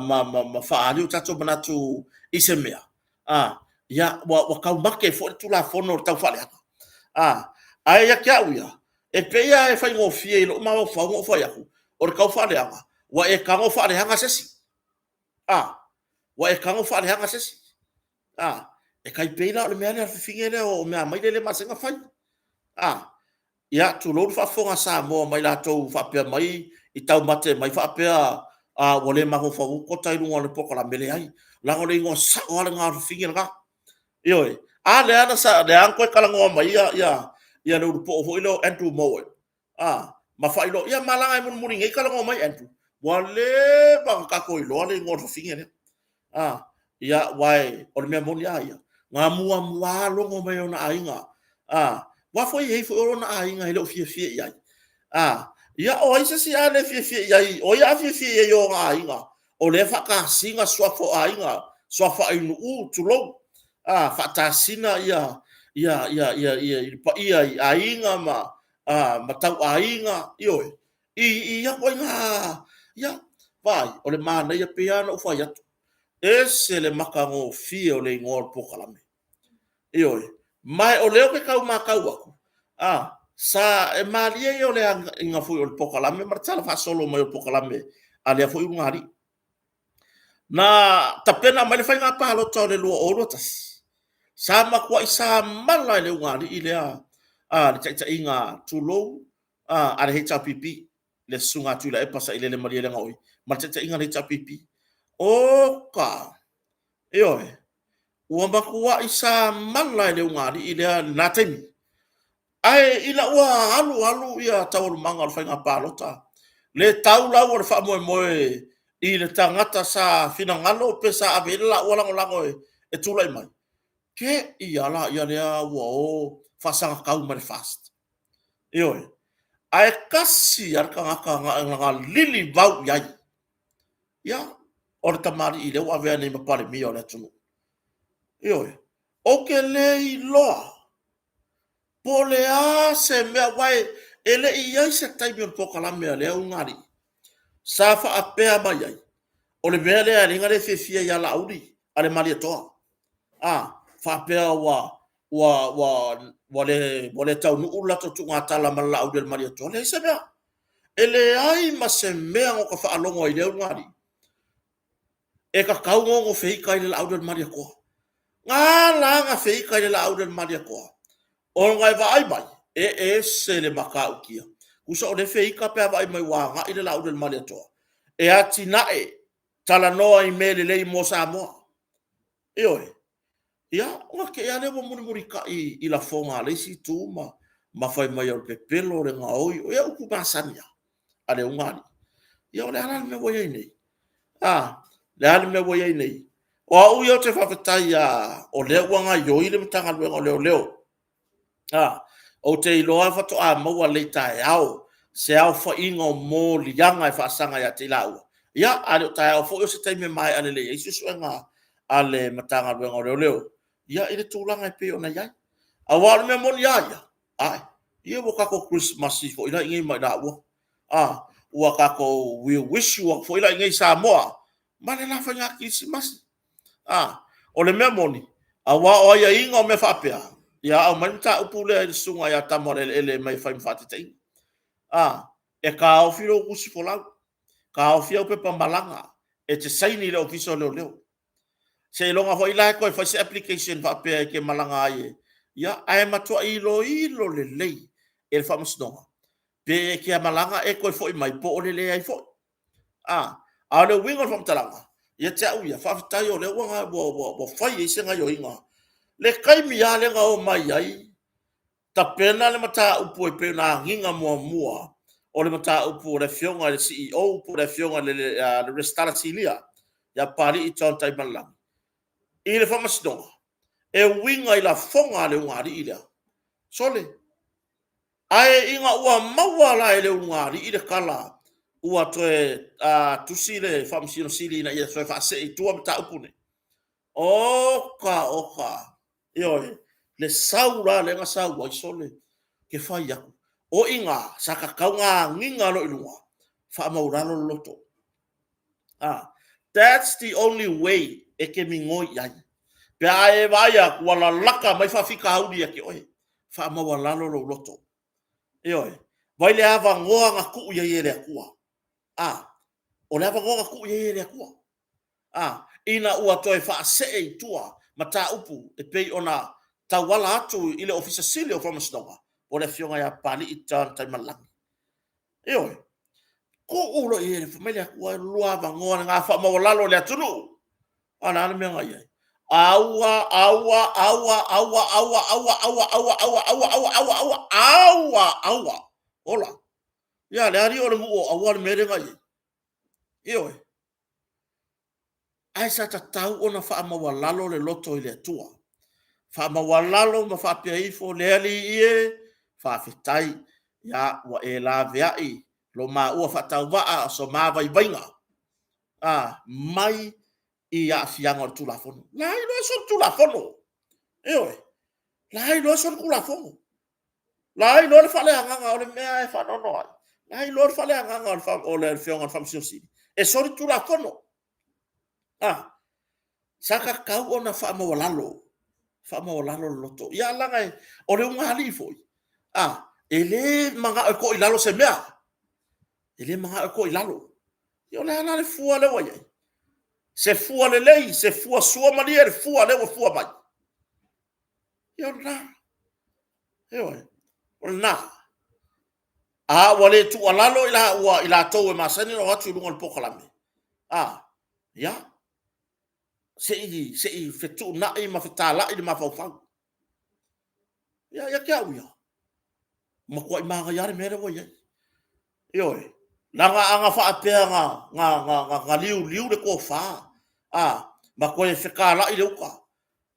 ma faaali o tatou manatu i se mea, a, ia, ua taumate foi le Tulafono o le taufaaleaga. A, ae ia te au ia, e pei lava e faigofie i lou mafaufau ona ou fai atu, o le taufaaleaga, ua e tago faaleaga se isi. A, ua e tago faaleaga se isi. A, e tai pei la o le mea lea a le fafine lea o Meamaile lea e masani ona fai. A, Ia, tulou le faafofoga a Samoa mai latou faapea mai i taumate mai faapea a ua le mafaufau kota i luga o le polokalame, leai, leaga o le igoa sao lava lena o le fafine lena. Ioe. A lea na toe talanoa mai ia le ulupoo foi lea o Andrew Mowat, a, ma faailoa, ia ma leaga e mulimuli nei talanoa mai Andrew, ua leva ona tatou iloa le igoa o le fafine lea. A, ia, aua o le mea moni lava ia, na muamua logo mai e ona aiga, aua foi e i ai foi ona aiga e le o fiafia i ai. A, ia o ai se isi a le fiafia i ai, o ai a fiafia i ai i ona aiga, o lea e faatasina suafa o aiga, suafa ainuu, tulou, a, faatasina le paia i aiga ma tauaiga, ioe, i ia ituaiga, ia, vaai, o le manaia, pei lava ona ou fai atu, ese le matagofie o le igoa o le polokalame. Ioe. Ma o lea ou te tau matau atu, a, sa, e malie ia o le agaiga foi o le polokalame ma le tala faasolo mai o le polokalame a lea foi ulugalii. Na tapena mai le faiga palota o le 2021, sa matuai samala e le ulugalii lea a le taitaiga, tulou, a le HRPP, le Susuga a Tuilaepa Sailele Malielegaoi ma le taitaiga a le HRPP. Oka! Ioe, ua matuai samala e le ulugalii lea i lena taimi. Ae ina ua alu alu ia taualumaga o le faiga palota, le tau lau o le faamoemoe i le tagata sa finagalo pe sa ave i ai le laua lagolago e tulai mai, te i lava lea ua o faasagatau mai le FAST. Ioe. Ae tasi lava le tagata na lilivau i ai, ia, o le tamalii lea ua avea nei ma Palemia o le atunuu. Ioe. Ou te le iloa po o le a se mea, aua e le i i ai se taimi o le polokalame a lea ulugalii sa faapea mai ai, o le mea lea e ala ai ona le fiafia ia Laauli a le Malietoa, a faapea ua le taunuu le latou tuugatala ma le Laauli a le Malietoa. E leai se mea. E leai ma se mea na ota faalogo ai i lea ulugalii e tatau ona ono feita ai i le Laauli a le Malietoa. Na ala ona feita i le Laauli a le Malietoa, ona e vaai mai e ese le matautia. Tusa o lea e feita pe a vaai mai ua agai le Laauli a le Malietoa e atinae, talanoa i mea lelei mo Samoa. Ioe. Ia, ona te i lava lea ua mulimulitai i lafoga a le isi itu ma fai mai o le pepelo, o le gaoi, ia upu masani lava a le ulugalii. Ia o le a la le mea ua i ai nei? A, le a le mea ua i ai nei? O au ia ou te faafetai lava o lea ua gaoioi le Matagaluega o Leoleo. A, ou te iloa faatoa maua lelei taeao se aofaiga o moliaga e faasaga ia te i laua. Ia, a le o taeao foi o se taimi e maea lelei ai suesuega a le Matagaluega o Leoleo ia i le tulaga e pei ona i ai. Aua o le mea moni lava ia, ae, ia ua tatou kerisimasi foi la i inei ma i laua. A, ua tatou wiuwisu atu foi la i inei i Samoa ma le la faiga kerisimasi. A, o le mea moni, aua o aiaiga o mea faapea, ia aumai le mataupu lea i le susuga ia Tamoaleeleele e aumai e fai ma faataitaiga. A, e taofi lou tusi folau, taofi au pepa malaga, e te saini i le Ofisa o Leoleo. Seiloga foi la e toe fai se application faapea e te malaga ai, ia, ae matuai iloilo lelei e le Faamasinoga pe e te malaga e toe foi mai po o le leai foi. A, a o le uiga o le faamatalaga, ia te au ia, faafetai o lea ua, ua, ua fai ai se gaoioiga. Le taimi lava lea na omai ai tapena le mataupu e pei ona agiga muamua o le mataupu o le afioga i le CEO po o le afioga i le Resitala Sinia ia Papalii John Taimalelagi i le Faamasinoga e uiga i lafoga a le ulugalii lea. Sole, ae ina ua maua la e le ulugalii le tala ua toe tusi le Faamasino Sili ina ia toe faasee i tua mataupu nei, Oka, oka, ioe, le sau la lea na sau ai, sole, ke fai atu, o i ina sa tatau ona agiga loa i luga, faamaualalo le loto. Ah, that's the only way e te migoi i ai. Pe a e vaai atu ua lalata mai faafitauli ia te oe, faamaualalo lou loto. Ioe, vai le avanoa na tuu i ai e le Atua. Ah, o le avanoa na tuu i ai e le Atua. A, ina ua toe faasee i tua mataupu e pei ona tauala atu i le Ofisa Sili o Faamasinoga. Po o le Afioga ia Papalii John Taimalagi. Ioe. Tuu loa i ai, fai mai le Atua, e lua avanoa le gafaamaualalo i le atunuu. A o le a le mea na i ai? Aua, aua, aua, aua, aua, aua, aua, aua, aua, aua, aua, aua, aua, aua, aua. Ola. Ia, le alii o le nuu o aua le mea lea na i ai. Ioe. Ae sa tatau ona faamaualalo le loto i le Atua. Faamaualalo ma faapea ifo, le Alii e, faafetai, ia ua e laveai lo maua faatauvaa o so ma vaivaiga a, mai i aafiaga o le Tulafono. La iloa solitulafono. Ioe. La iloa solitulafono. La iloa le faaleagaga o le mea e faanoanoa ai. La iloa le faaleagaga o le Afioga i le Faamasino Sili, e solitulafono. Ah, sa tatau ona faamaualalo, faamaualalo le loto. Ia leaga o le ulugalii foi, ah, e le manao e toa i lalo se mea. E le manao e toa i lalo. Ia o le a la le fua lea ua i ai? Se fua lelei, se fua suamalie le fua lea ua fua mai. Ia o lena. Ioe, o lena. A ua le tuualalo i latou e masani ona o atu i luga o le polokalame, a, ia, se i fetuunai ma fetalai le mafaufau. Ia, ia te au ia, matuai manaia lava le mea lea ua i ai. Ioe, leaga a na faapea na liuliu le tofa, a, ma toe fetalai le uta,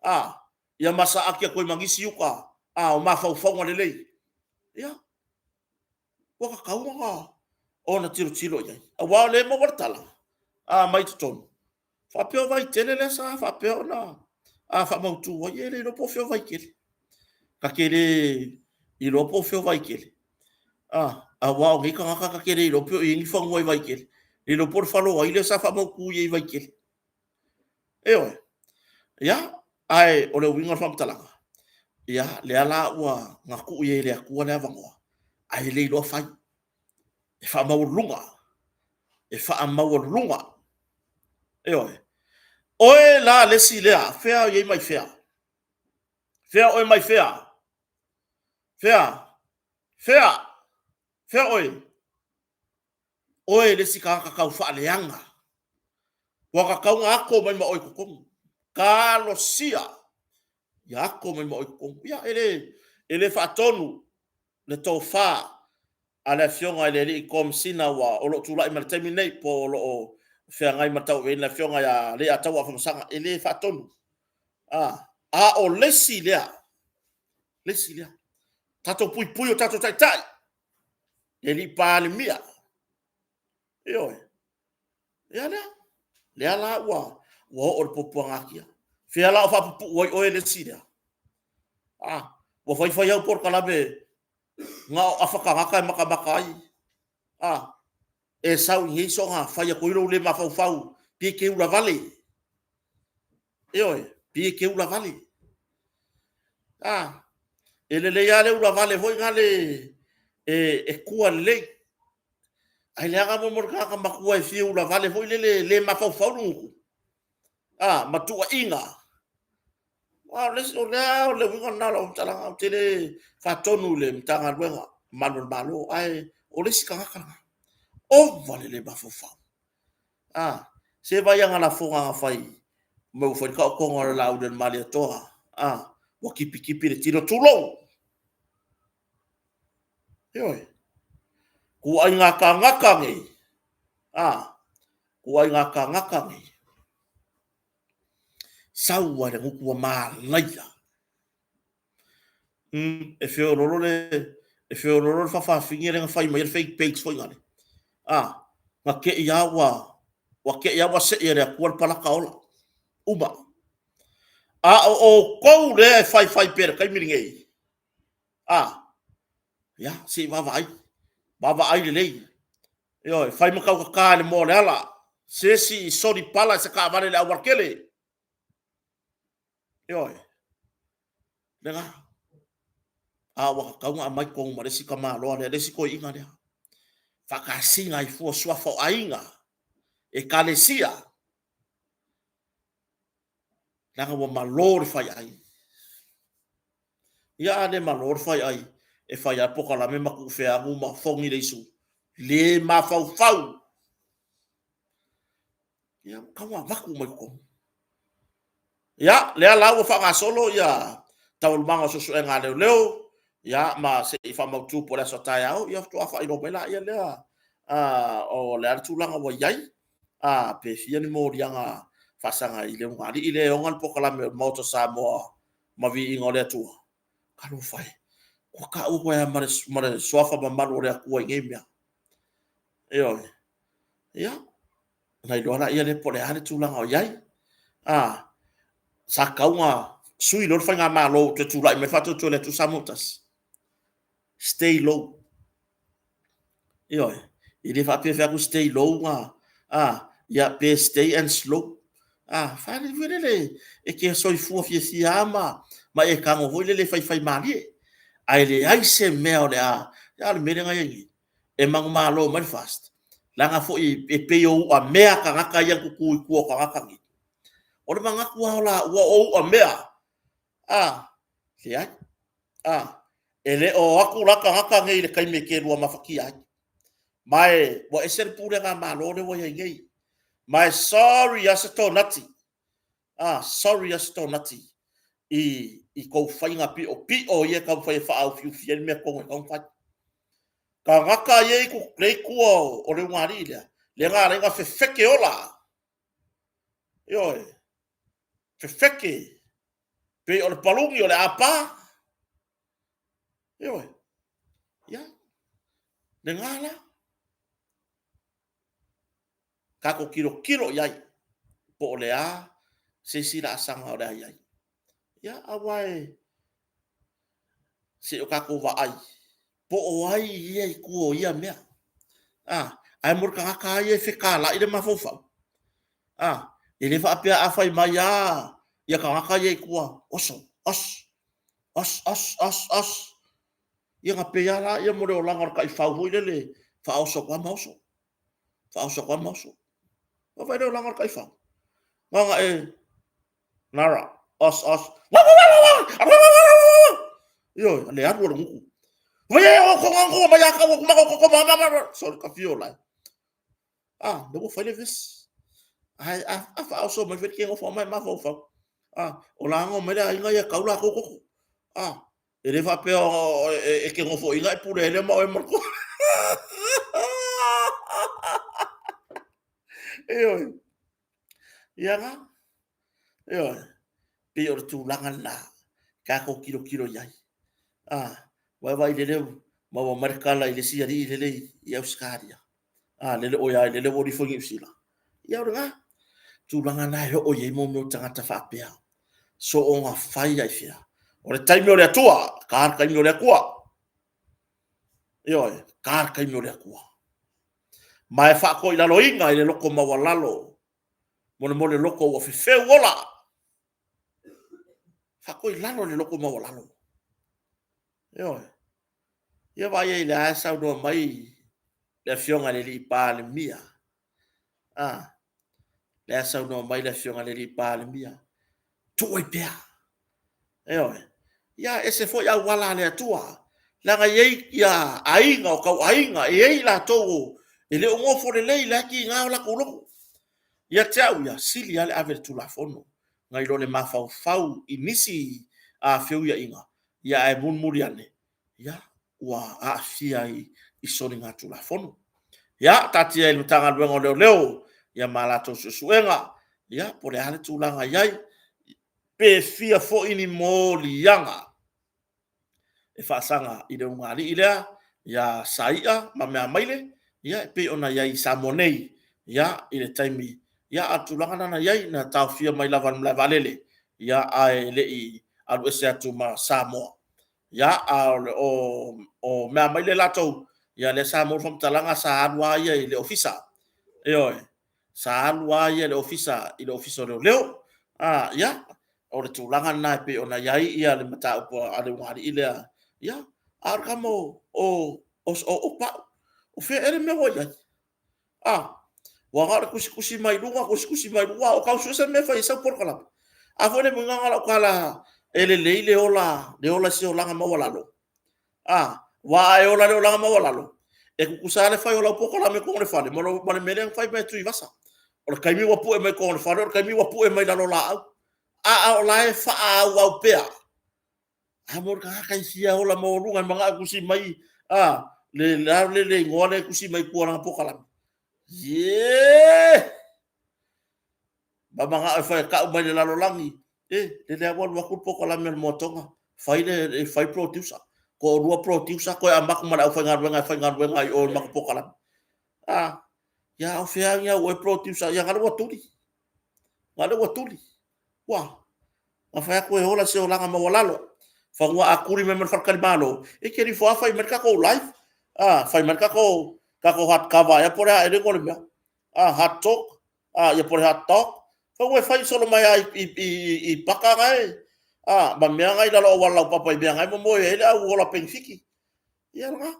a, ia ma saati atu ai ma nisi uta, a, o mafaufauga lelei, ia, ua tatau ona tilotilo i ai. Aua o lea e maua le tala, a, mai totonu, faapea o Vaitele lea sa faapea ona faamautu ai. E le iloa po o fea o Vaitele. Ta te le iloa po o fea o Vaitele. Aua o nei tagata ta te le iloa pe o i ai ni fanua i Vaitele. Le iloa po o le fale o ai lea sa faamautu i ai i Vaitele. Ioe. Ia, ae o le uiga o le faamatalaga, ia, lea la ua na tuu i ai e le Atua le avanoa, ae le iloa fai. E faamaualuluga. E faamaualuluga. Ioe. Oe la le isi lea, fea o i ai mai fea? Fea oe mai fea? Fea? Fea? Fea oe? Oe le isi tagata tau faaleaga. Ua tatau ona ato mai ma oe i totonu. Talosia ia ato mai ma oe i totonu. Ia, e le, e le faatonu le tofa a le Afioga i le Alii Komesina ua, o lo o tulai mai i le taimi lenei, po o lo o feagai ma le tauaveina le Afioga ia Leiataua Afamasaga. E le faatonu. A, a o le isi lea, le isi lea. Tatou puipui o tatou taitai. Le alii Palemia. Ioe. Ia lea. Lea la ua, ua oo le puapuagatia. Fea la o faapupuu ai oe le isi lea? Ah, ua fai fai au polokalame na o afa tagata e matamata ai. Ah, e sau i nei soga fai atu ai lou le mafaufau, pe te ula vale. Ioe, pe te ula vale. Ah, e lelei lava le ula vale foi na le e, e tua lelei. Ae leaga mo mo le tagata matua e fia ula vale foi lele le mafaufau le gutu. Ah, ma tuuaiga. Ah, o le, o le, o le uiga lena o lau faamatalaga, ou te le faatonu i le Matagaluega Malu o le Malo, ae o le isi tagata lena. Ova le le mafaufau. Ah, se vai ana lafoga na fai, mai ua fai le taotoga o le Laauli o le Malietoa. Ah, ua tipitipi le tino, tulou! Ioe. Tuuaiga tagata nei. Ah, tuuaiga tagata nei. Sau ai le gutu ua manaia. E feololo le e feololo le fafafine lea na fai mai le fake page foi ngale. Ah, na te i a ua ua te i a ua sei e le Atua le palaka ola. Uma. A o outou lea e faifai pea i le taimi lenei, a, ia, se i vaavaai, vaavaai lelei. Ioe, fai ma tautatā i le moa o le ala, se isi i soli pala i se taavale i le aualatele. Ioe, lena. A ua tatau ona aumai totonu ma le isi tamaloa lea, le isi toeaina lea. Faatasiga ai fua suafa o aiga, ekalesia, leaga ua malo le faiai. Ia a le malo le faiai, e fai lava le polokalame ma tuu feagu ma fogi le isu. Le mafaufau. Ia, ua tau avatu mai totonu. Ia, lea la ua faagasolo ia taualumaga o suesuega a leoleo, ia ma se i faamautu po o le aso a taeao, ia faatoa faailoa mai laia lea o le a le tulaga ua i ai, pe fia ni moliaga faasaga i le ulugalii lea e ona le polokalame o le Maota o Samoa ma Viiga o le Atua. Talofa e, ua tau atu ai lava ma le suafa mamalu o le Atua i nei mea. Ioe. Ia, ona iloa laia lea po o le a le tulaga o i ai. Sa tatau ona sui loa le faigamalo ua toe tulai mai le faatuatua i le Atua Samoa ua tasi. Stay low. Ioe. E le faapea e fai atu stay low na, a, ia pe stay and slow. A, fai foi lele e te soifua fiafia lava ma e tago foi lele e faifaimalie. Ae leai se mea o le a, a o le mea lea na i ai nei, e manumalo mai le FAST, leaga foi e pei o uamea tagata ia na tutu i tua o tagata nei. O le manatu lava o laua o uamea. A, leai. A, e le o o atu la tagata nei i le taimi e te lua mafatia ai. Ma e ua ese le pulega a Malo lea ua i ai nei. Ma e sorry lava se tonati. A, sorry lava se tonati i tou faiga piopio ia e taumafai e faaufiufi ai le mea tonu e tatau ona fai. Tagata ia i tua o le ulugalii lea, lea na ala ai ona fefeke ola. Ioe, fefeke, pei o le paluni o le apa. Ioe, ia, lena la. Tatou tilotilo i ai, po o le a se isi laasaga o le a i ai. Ia, aua e, se i o tatou vaai, po o ai ia i tua o ia mea. A, ae mo le tagata lava ia e fetalai le mafaufau, a, e le faapea a fai mai lava ia tagata ia i tua, oso, os, os, os, os, os. Ia ona pei lava lea mo le olaga o le taifau foi lele, faaoso atu lava ma oso. Faaoso atu lava ma oso. Vaai le olaga o le taifau. Na ona e Nara, os, os. Ioe, le alu o le gutu. Vai e o konga konga mai a kau kuma ko ko ma ma ma. Sorry ka fio lai. Ah, le ua fai le vesi. Ai a a faaoso mai foi ke ngofo mai ma fau fau. Ah, o la ngo mai le aiga ia kau la ko ko. Ah, e le faapea e ke ngofoina e pule ai lea ma oe ma le Ioe. Ia la. Ioe. Pei o le tulaga lena tatou tilotilo i ai. Ah, vaivai lele maua mai le tala i le isi alii lele i Ausetalia. Ah, lele oe ai lele ua lifo i Niu Sila. Ia o lena tulaga na e oo i ai mo mea o tagata faapea. Soonga fai ai fea. O le taimi o le Atua, ka le taimi o le Atua. Ioe, ka le taimi o le Atua. Ma e faatoilaloina i le loko maualalo mo le mole loko ua fefeu ola. Faatoilalo i le loko maualalo. Ioe. Ia vaai ai lea saunoa mai le afioga i le alii Palemia. Ah, lea saunoa mai le afioga i le alii Palemia. Tuu ai pea. Ioe. Ia ese foi auala a le Atua. Leaga e i ai ia aiga o tau aiga, e i ai latou e le o nofo lelei la e tiga o latou loto. Ia te au ia, sili lava le ave i le Tulafono nai lo le mafaufau i nisi feuiaiga, ia ae mulimuli ane, ia ua aafia ai i soligatulafono. Ia, taatia i le Matagaluega o Leoleo ia ma latou suesuega, ia po o le a le tulaga i ai, pe fia foi ni moliaga e faasaga i le ulugalii lea ia Saia ma Meamaile, ia e pei ona i ai i Samoa nei, ia i le taimi, ia a o le tulaga lena na i ai, na taofia mai lava i le malae vaalele, ia ae le i alu ese atu ma Samoa. Ia, a o, o Meamaile latou, ia lea sa maua le faamatalaga sa alu lava ia i le ofisa. Ioe, sa alu lava ia i le ofisa, i le ofisa o leoleo. A, ia, o le tulaga lena e pei ona i ai ia le mataupu a le ulugalii lea. Ia, a o le tama o, o, o, o Pau, o fea ea le mea ua i ai? A, ua na o le tusitusi mai luga, tusitusi mai luga, o tau sue se mea e fai ai sau polokalame. A foi le muiga na o lau tala e lelei le ola, le ola i se olaga maualalo. A, aua a e ola i le olaga maualalo, e tutusa lava le fai o lau polokalame i totonu o le fale ma le mea lea na fai mai e Tuivasa. O le taimi ua pue mai totonu o le fale, o le taimi ua pue mai lalo o laau. A o la e faaauau pea. A mo le tagata e fia ola maualuga e manao e tusi mai a, le a le igoa lea e tusi mai tua o lana polokalame? Ie! Ma manao e fai e tau mai le lalolagi, e, lele lava ua alu atu le polokalame a le Moa Tonga, fai le fai producer. Toalua producer toe amata ma le aufaigaluega e faigaluega i o i le matou polokalame. A, ia o fea agi au oe producer, ia na ua tuli. Na ua tuli. Ua, na fai atu e ola se olaga maualalo. Fanua a tuli mai ma le faletalimalo, e te alu ifo lava fai mai le tatou live. A, fai mai le tatou tatou hard cover ea po o le a ea le igoa o le mea. A, hard talk, a, ia po o le hard talk. Fanua e fai solo mai lava i paka na e, a, ma mea na i lalo o auala laupapa i mea na e momoe ai le au ola penefiti. Ia lena.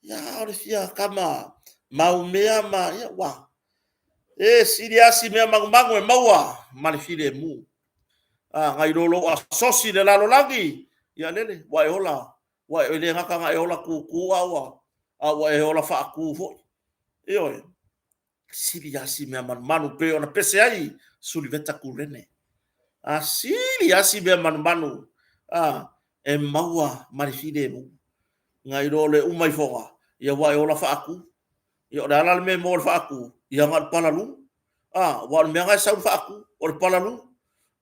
Ia, o le fia kama mau mea ma, ia, ua. E sili asi mea manumanu e maua ma le filemu. A, nai lo lou asosi i le lalolagi, ia lele, ua e ola, ua e le gata na e ola tūtū a ua, a ua e ola faatū foi. Ioe, sili asi mea manumanu pei ona pese ai Suliveta Kurene. A sili asi mea manumanu a, e maua ma le filemu. Nai lo le uma ifoga, ia ua e ola faatū. Ia o le a la le mea e maua i le faatū? Ia na o le palalū. A, aua o le mea lena e sau i le faatū, o le palalū.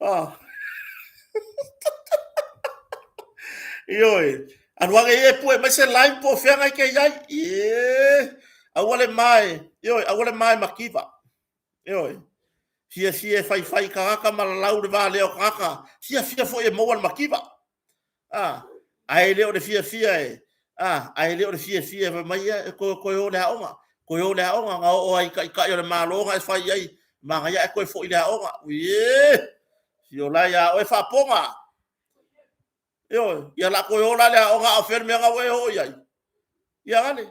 A. Ioe, alu ane ia e pue mai se lime po o fea na e te i ai. Ie, aua le mae, ioe, aua le mae mativa. Ioe, fiafia e faifai tagata ma lalau le valea o tagata, fiafia foi e maua le mativa. A, ae le o le fiafia e, a, ae le o le fiafia e fai mai ia, e toe, toe o i le aoga, toe o i le aoga, na oo ai i taitai o le Malo na e fai i ai, manaia ae toe foi i le aoga. Ie! Fio la ia oe faapoga. Ioe, ia la toe o la i le aoga a o fea le mea na ua e oo i ai? Ia ale,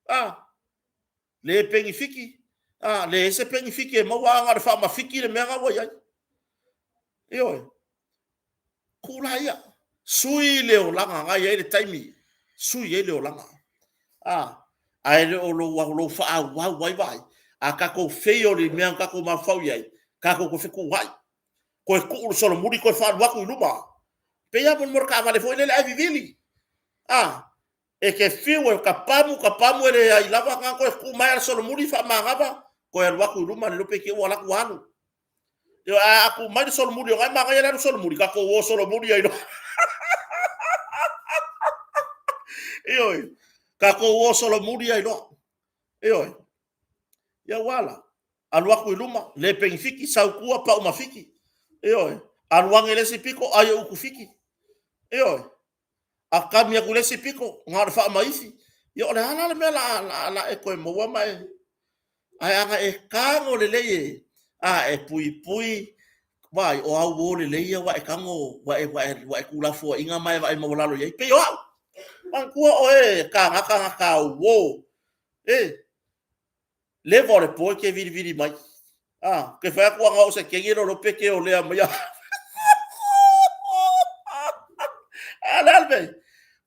a, le penifiki, a, leai se penifiki e maua a na o le faamafiki le mea na ua i ai. Ioe, tuu laia, sui le olaga na i ai le taimi, sui ai le olaga. A, ae le o lou, lou faaauau ai vaai, a tatou fail i mea na tatou mafaufau i ai, tatou toe fetuunai, toe tuu le solomuli toe faaalu atu i luma. Pei lava mo le taavale foi lele ae vivili. A, e te fiu e tapamu, tapamu e leai lava, na toe tuu mai le solomuli faamanava, toe alu atu i luma, le iloa pe te i ua alu atu ua alu. Ioe, ae a tuu mai le solomuli, o na e manaia le alu solomuli, tatou o solomuli ai loa. Ioe, tatou o solomuli ai loa. Ioe, ia ua la, alu atu i luma, le penifiki, sau tua, pau ma fiki. Ioe, alu ane i le isi pito, ai e utu fiki. Ioe, a kami atu i le isi pito, na o le faamaifi. Ia o le a la le mea la, la, la e toe maua ma e... Ae ana e tago lelei e, a e puipui, vaai, o auo lelei ia ua e tago, ua e, ua e, ua e tuulafoaiina ma e vaai maualalo i ai. Pei o au, manatua oe e kāgata gata auo, e, leva o le po e te vilivili mai. A, ke fai atu ana o se kenge lo pe ke o lea mai. A le alme,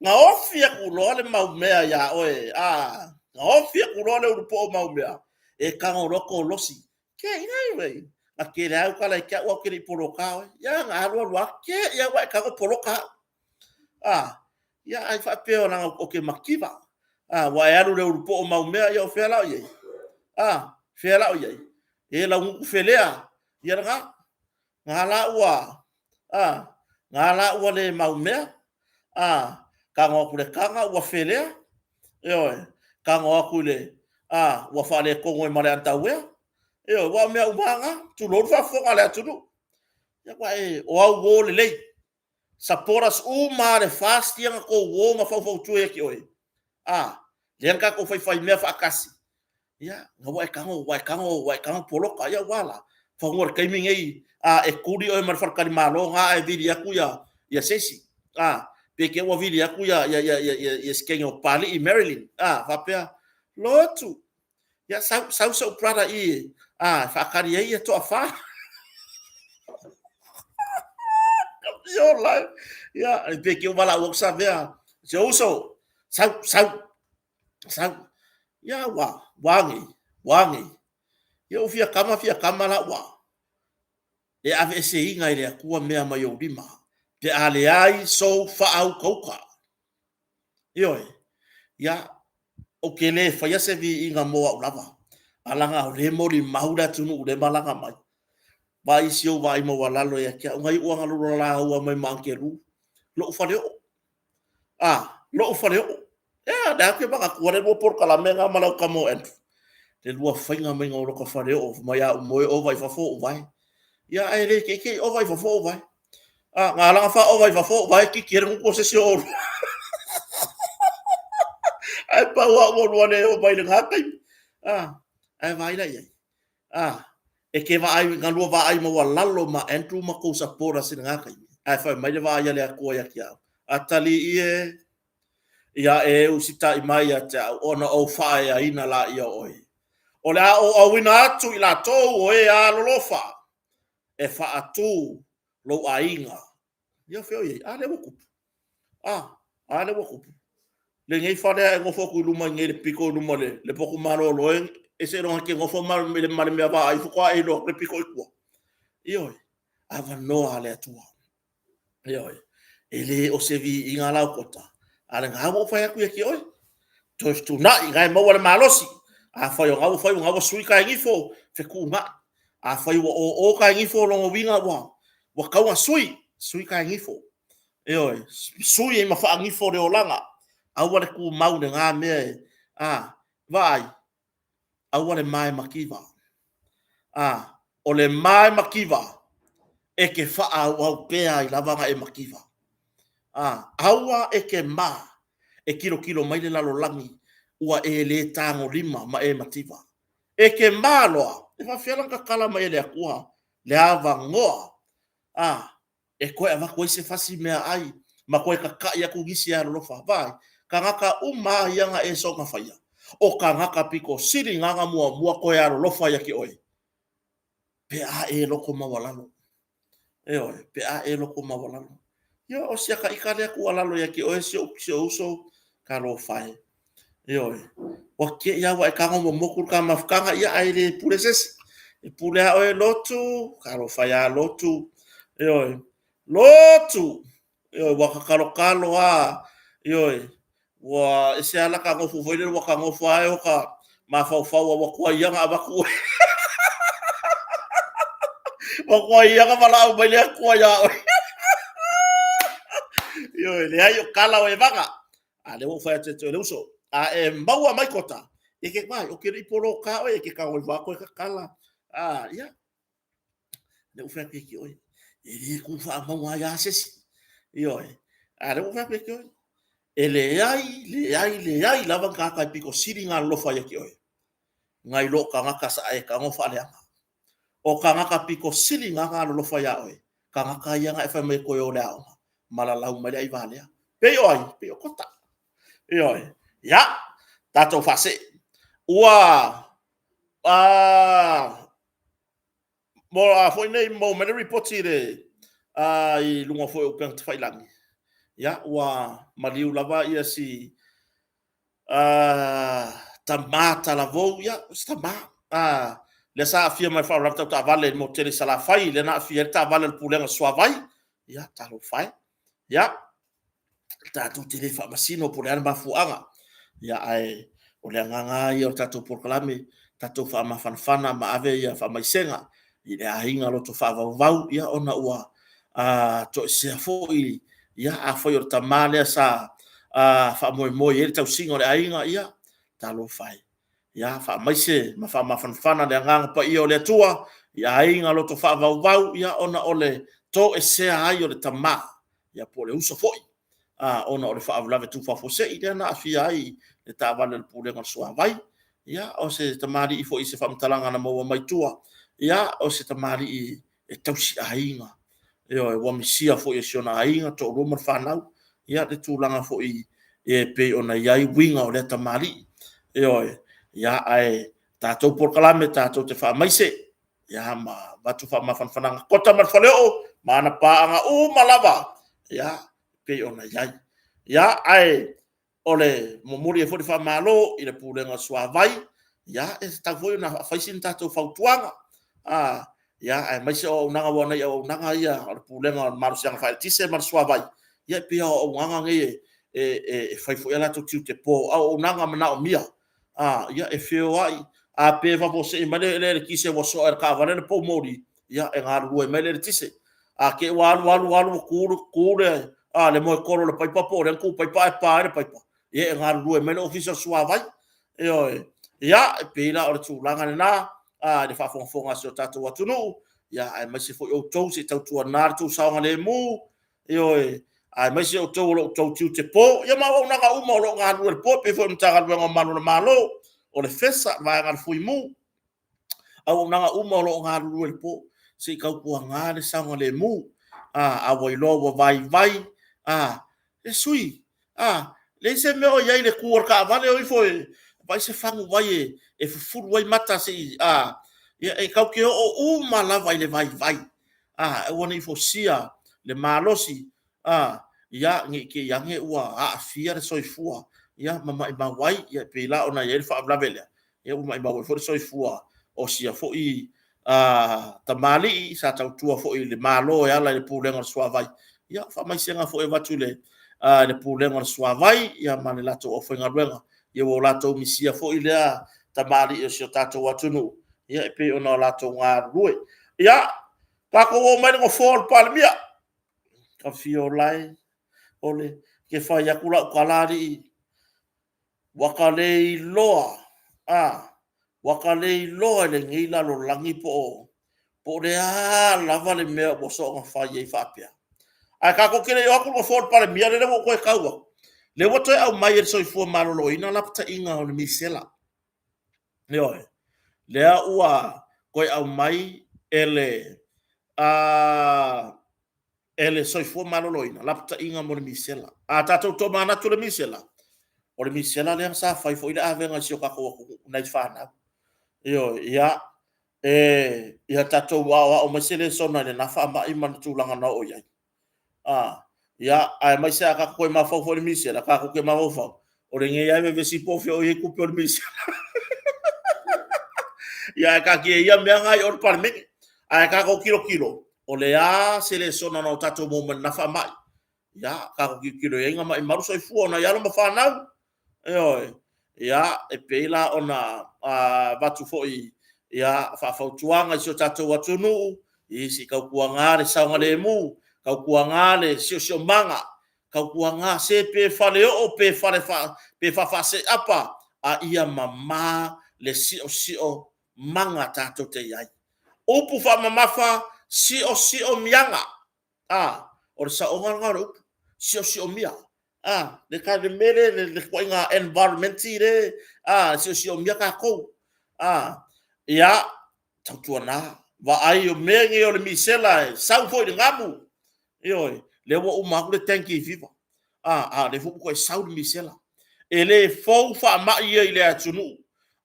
na ofi aku loa le mau mea iā oe. A, na ofi aku loa le ulu po'o mau mea. E kago loa kolosi. Ke ina i wei. Na ke le au kala i ke au au ke le i poloka oe. Ia, na alu alu a ke ia ua e kago poloka au. A, ia ai faapea o langa o ke mativa. A, ua e alu le ulu po'o mau mea, ia o fea la o i ai? A, fea la o i ai? E lau nuku felea, ia langa, nga la ua, a, nga la ua le mau mea, a, kago atu le kaga ua felea, ioe, kago atu i le, a, ua faaletonu ai ma le antauea, ioe, ua o mea uma nga, tulou le faafofoga a le atunuu. Ia ua e, o au o lelei, Supporters uma le FAST ia na tou o ma faufautua ia te oe. A, lea na tatou faifai mea faatasi. Ia, na ua e tago, ua e tago, ua e tago poloka. Ia, ua la. Fanua le taimi nei, a, e tuli oe ma le faletalimalo na ae vili atu ia, ia se isi. A, pe te ua vili atu ia, ia, ia, ia, ia, ia se kenge o Papalii, Marilyn. A, faapea, lotu, Ia, sau, sau sou brother i, a, faatali ai ia toafa. Ka fia ola e. Ia, e pe ke uma lau au sa mea. Si ou uso, sau, sau, sau. Ia ua, ua agi, ua agi. Ia ua fia kama, fia kama la ua. E aveeseina e le Atua mea mai ou lima, pe a leai sou faaukauka. Ioe, ia, ou te le faia se viiga mo au lava, a laga o lea e molimau le atunuu o lea e malaga mai. Vaai si ou vaai maualalo ia te au, na iu lava ina lauga mai ma Agelu, lou faleoo. A, lou faleoo. Ea, lea ou te manatua le lua polokalame lena ma lau tama o Andrew. Le lua faiga maiga o lota faleoo, fai mai a ou moe ova i fafo ou vae. Ia ae le teitei ova i fafo ou vae. A, na ala ona faaova i fafo ou vae e titi ai le gutu o se isi o oulua. Ae pau lava ua oulua le oo mai i lena taimi. A, ae vaai la i ai. A, e te vaai, na lua vaai maualalo ma Andrew ma tou supporters i lena taimi, ae fai mai le vaai a le Atua ia te au, Atalii e, ia e usitai mai ia te au, ona ou faaeaina laia o oe. O le a ou auina atu i latou o e alolofa e faatu lou aiga. Ia o fea o i ai? A lea ua tupu. A, a lea ua tupu. Lenei fale a e nofo atu i luma i inei i le pito i luma o le potu malolo e seiloga e te nofo ma le mea vaai faatoa e iloa atu le pito i tua. Ioe, avanoa a le Atua. Ioe, e le o se viiga la o Kota, a o lena ua ou fai atu ia te oe, toe fetuunai, o lena e maua le malosi. Afai o lena ua fai o lena ua sui tae gifo, fetuunai. Afai ua o o tae gifo, o lona uiga ua tatau ona sui, sui tae gifo. Ioe, sui ai ma faagifo le olaga. Aua le tumau i lena mea, a, vaai, aua le mae mativa. A, o le mae mativa, e te faaauau pea ai lava ona e mativa. A, aua e te ma e tilotilo mai le lalolagi ua e le tagolima ma e mativa. E te ma loa, e faapefea la ona tatala mai e le Atua le avanoa, a, e toe avatu ai se fasi meaai ma toe tata'i atu nisi e alolofa. Vaai, tagata uma lava ia na e soona faia, o tagata pito sili na ona muamua toe alolofa ia te oe pe a e loto maualalo. Ioe, pe a e loto maualalo. Ia, o si ata ita lea tuualalo ia te oe si ou uso, talofa e. Ioe, ua te i lava ua e tago ua motu le ta mafutaga, ia ae le pule se isi. E pule lava oe Lotu, talofa ia Lotu. Ioe, Lotu! Ioe, ua ta talotalo lava, ioe, ua ese lava lata nofo foi lele, ua ta nofo lava e o ta mafaufau ua tuai ia ona avatu oe. Ua tuai ia ona valaau mai le Atua ia oe. Ioe, leai o tala o Evaga. A lea ua ou fai atu ia te oe le uso, a e maua mai kota, e ke vai, o ke le i poloka oe, e ke tago ifo lava koe tatala. A, ia, lea ua fai atu ia te oe, e le tu faamauga ai lava se isi. Ioe, a lea ua fai atu ia te oe, e leai, leai, leai lava ni tagata e pito sili ona alolofa ia te oe, nai lo tagata sa e tago faaleaga. O tagata pito sili na ona alolofa iā oe, tagata ia na e fai mai e toe o i le aoga, ma lalau mai le aivalea. Pei o ai? Pei o Kota. Ioe. Ia, tatou faasee. Ua a mo a foi nei maua mai le ripoti i le a i luga foi o upega tafailagi. Ia, ua maliu lava ia si tama talavou, ia, o se tama, lea sa aafia mai i le faalavelave tau taavale i le motu tele i Salafai, lea na aafia ai le taavale a le Pulega o le Suavai, ia, talofa e. Ia, tatou te le faamasino po o le a le mafuaaga, ia, ae o le agaga lava ia o le tatou polokalame, tatou faamafanafana ma ave ia faamaisega i le aiga loto faavauvau, ia, ona ua toesea foi, ia, afai o le tama lea sa faamoemoe i ai le tausiga o le aiga, ia, talofa e. Ia faamaise ma faamafanafana le agaga paia o le Atua i aiga loto faavauvau, ia, ona o le toesea ai o le tama, ia po o le uso foi, ona o le faalavelave tufa fuafuasei lea na aafia ai le taavale a le Pulega o le Suavai. Ia, o se tamalii foi i se faamatalaga na maua mai tua, ia, o se tamalii e tausi aiga, ioe, ua misia foi e si ona aiga, toalua ma le fanau, ia le tulaga foi e pei ona i ai uiga o lea tamalii. Ioe, ia, ae tatou polokalame tatou te faamaise, ia, ma avatu faamafanafanaga. Kota ma le Faleoo ma ana paaga uma lava, ia, pei ona i ai. Ia, ae o le momoli ai foi le faamalo i le Pulega o le Suavai, ia, e tatau foi ona fai sina tatou fautuaga, ia, aemaise o auaunaga, aua o nai auaunaga ia a le Pulega o le Malosiaga Faaeletise ma le Suavai, ia e pei lava o auaunaga nei e fai foi o latou tiute po o auaunaga manaomia, ia, e feoai, a pe faafuasei mai le eletise ua soa e le taavale le poumoli, ia e galulue mai le eletise. A te i ua alu alu alu ua tu le moetolo i le paipa po o lea na tu paipa ae pa ai le paipa, ia e galulue mai le Ofisa o le Suavai. Ioe. Ia, e pei la o le tulaga lena i le faafogafoga a si o tatou atunuu, aemaise foi outou se i tautuana lo outou saogalemu, ioe, aemaise outou o lo o outou tiute po, ia ma auaunaga uma o lo o galulue i le po, e pei foi o le Matagaluega o Malu o le Malo, o le FESA, le vaega a le Fuimu, auaunaga uma o lo o galulue i le po, se i tautuana le saogalemu. A ua iloa ua vaivai, e sui, e leai se mea o i ai i le tu a le taavale o ifo e vaai se faguvai e fufulu ai mata se i… Ia e tatou te oo uma lava i le vaivai, aua ne i fosia le malosi ne i te i ane ua aafia le soifua ma maumau ai. E pei la ona i ai le faalavelave lea, ua maumau ai foi le soifua o sia foi tamalii sa tautua foi i le Malo e ala i le Pulega o le Suavai. Ia, faamaisega foi e avatu i le Pulega o le Suavai ma le latou aufaigaluega, ua latou misia foi lea tamalii o si o tatou atunuu e pei ona latou galulue. Ia, tatou oo mai i le nofoa o le Palemia. Afio lae, ou te fai atu lau tala alii, ua ta le iloa, ua ta le iloa e lenei lalolagi po o le a lava le mea ua soona fai ai faapea. Ae tatou te le i oo atu i le nofoa o le Palemia, lele ua ou toe tau atu, lea ua toe aumai e le Soifua Maloloina lapataiga o le misela. Ioe. Lea ua toe aumai e le Soifua Maloloina lapataiga mo le misela. A tatou tomanatu i le misela, o le misela lea sa fai foi le avega i si o tatou atunuu i nai fanau. Ioe. Ia tatou aoao mai se lesona i lena faamai ma le tulaga na oo i ai. Aemaise a tatou toe mafaufau foi i le misela, tatou te mafaufau, o lenei lava e vevesi po o fea o i ai tupe o le misela. Ia ae taatia ia mea na i o i le Palemene. Ae tatou tilotilo, o le a se lesona na tatou maua mai lena faamai? Ia, tatou tilotilo i ai na maumau le soifua o nai alo ma fanau. Ioe. Ia, e pei la ona avatu foi faafautuaga i si o tatou atunuu, se i tautuana le saogalemu, tautuana le siosiomaga, tautuana se pe faleoo pe faafaaseapa, a ia mama le siosiomaga tatou te i ai. Upu faamamafa, siosiomiaga. O le saoga lena o le upu, siosiomia. Le mea lea, le ituaiga environment lea e siosiomia tatou. Ia, tautuana, vaai o mea nei o le misela e sau foi i le gamu, ioe, lea ua uma atu le dengue fever, a o lea foi ua toe sau le misela. E le fou faamai ia i le atunuu,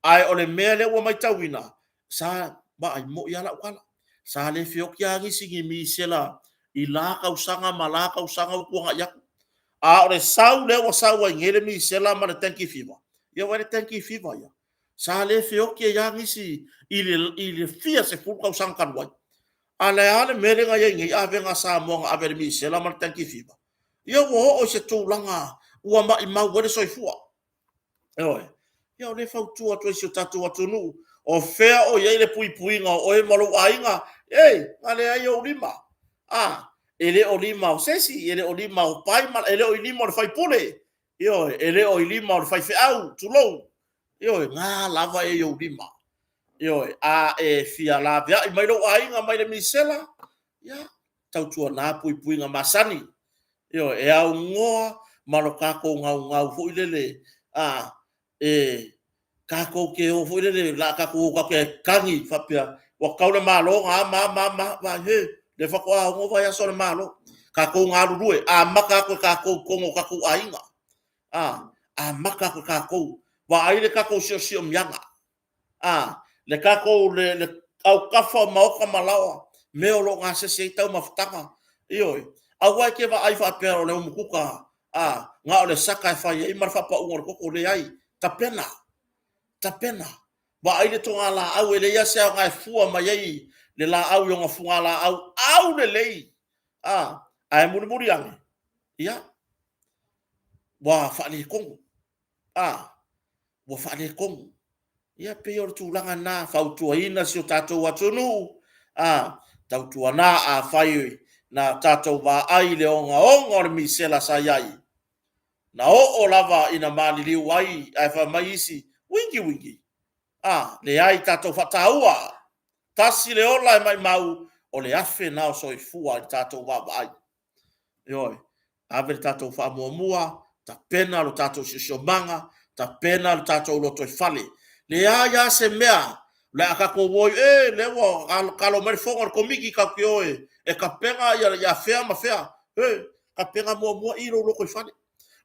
ae o le mea lea ua matauina, sa, e moni lava lau tala, sa le feoti lava nisi i ni misela i la tausaga ma la tausaga ua tuanai atu. A o le sau lea ua sau ai nei le misela ma le dengue fever, ia vaai i le dengue fever ia, sa le feoti ai lava nisi i le fia sefulu tausaga talu ai. A o le a le mea lea na i ai nei avega a Samoa na ave i le misela ma le dengue fever? Ia ua oo i se tulaga ua maumau ai le soifua. Ioe. Ia o lea e fautua atu ai i si o tatou atunuu, o fea o i ai le puipuiga o oe ma lou aiga? Ei, gale ai ou lima, e le o lima o se isi, e le o lima o e le o i lima o le sui usufono, ioe, e le o i lima o le faifeau, tulou. Ioe, o lena lava e i ou lima. Ioe. A e fia laveai mai lou aiga mai le misela, ia, tautuana puipuiga masani. Ioe, e aunoa ma lo tatou naunau foi lele e tatou te o foi lele o le a tatou o tatou te tagi faapea ua tatau le Malo ona a ma a ma a. Vaai, he, lea faatoa 6 vaiaso o le Malo. Tatou galulue, amata atu e tatou i totonu o tatou aiga. Amata atu e tatou. Vaai le tatou siosiomaga, le tatou autafa o maota ma laoa, mea o lo o gasese ai taumafataga. Ioe. Aua e te vaai faapea o le umukuka. A, na o le saka e fai ai ma le faapauga o le koko, leai. Tapena, tapena. Vaai le togalaau, e leai lava se aoga e fua mai ai le laau i ona fugalaau aulelei, a, ae mulimuli ane, ia, ua faaletonu, a, ua faaletonu. Ia pei o le tulaga lena, fautuaina si o tatou atunuu, a, tautuana afai na tatou vaai i le ogaoga o le misela sa i ai, na oo lava ina maliliu ai, ae fai mai isi, wiki wiki, a, leai, tatou faataua, tasi le ola e maumau, o le afe lena o soifua i le tatou vaavaai. Ioe, ave le tatou faamuamua, tapena lo tatou siosiomaga, tapena lo tatou lotoifale. Leai lava se mea o le a tatou o ai, e, lea ua kalo mai le fono a le Komiti tatou te o e tapena ia fea ma fea. E, tapena muamua i lou lotoifale.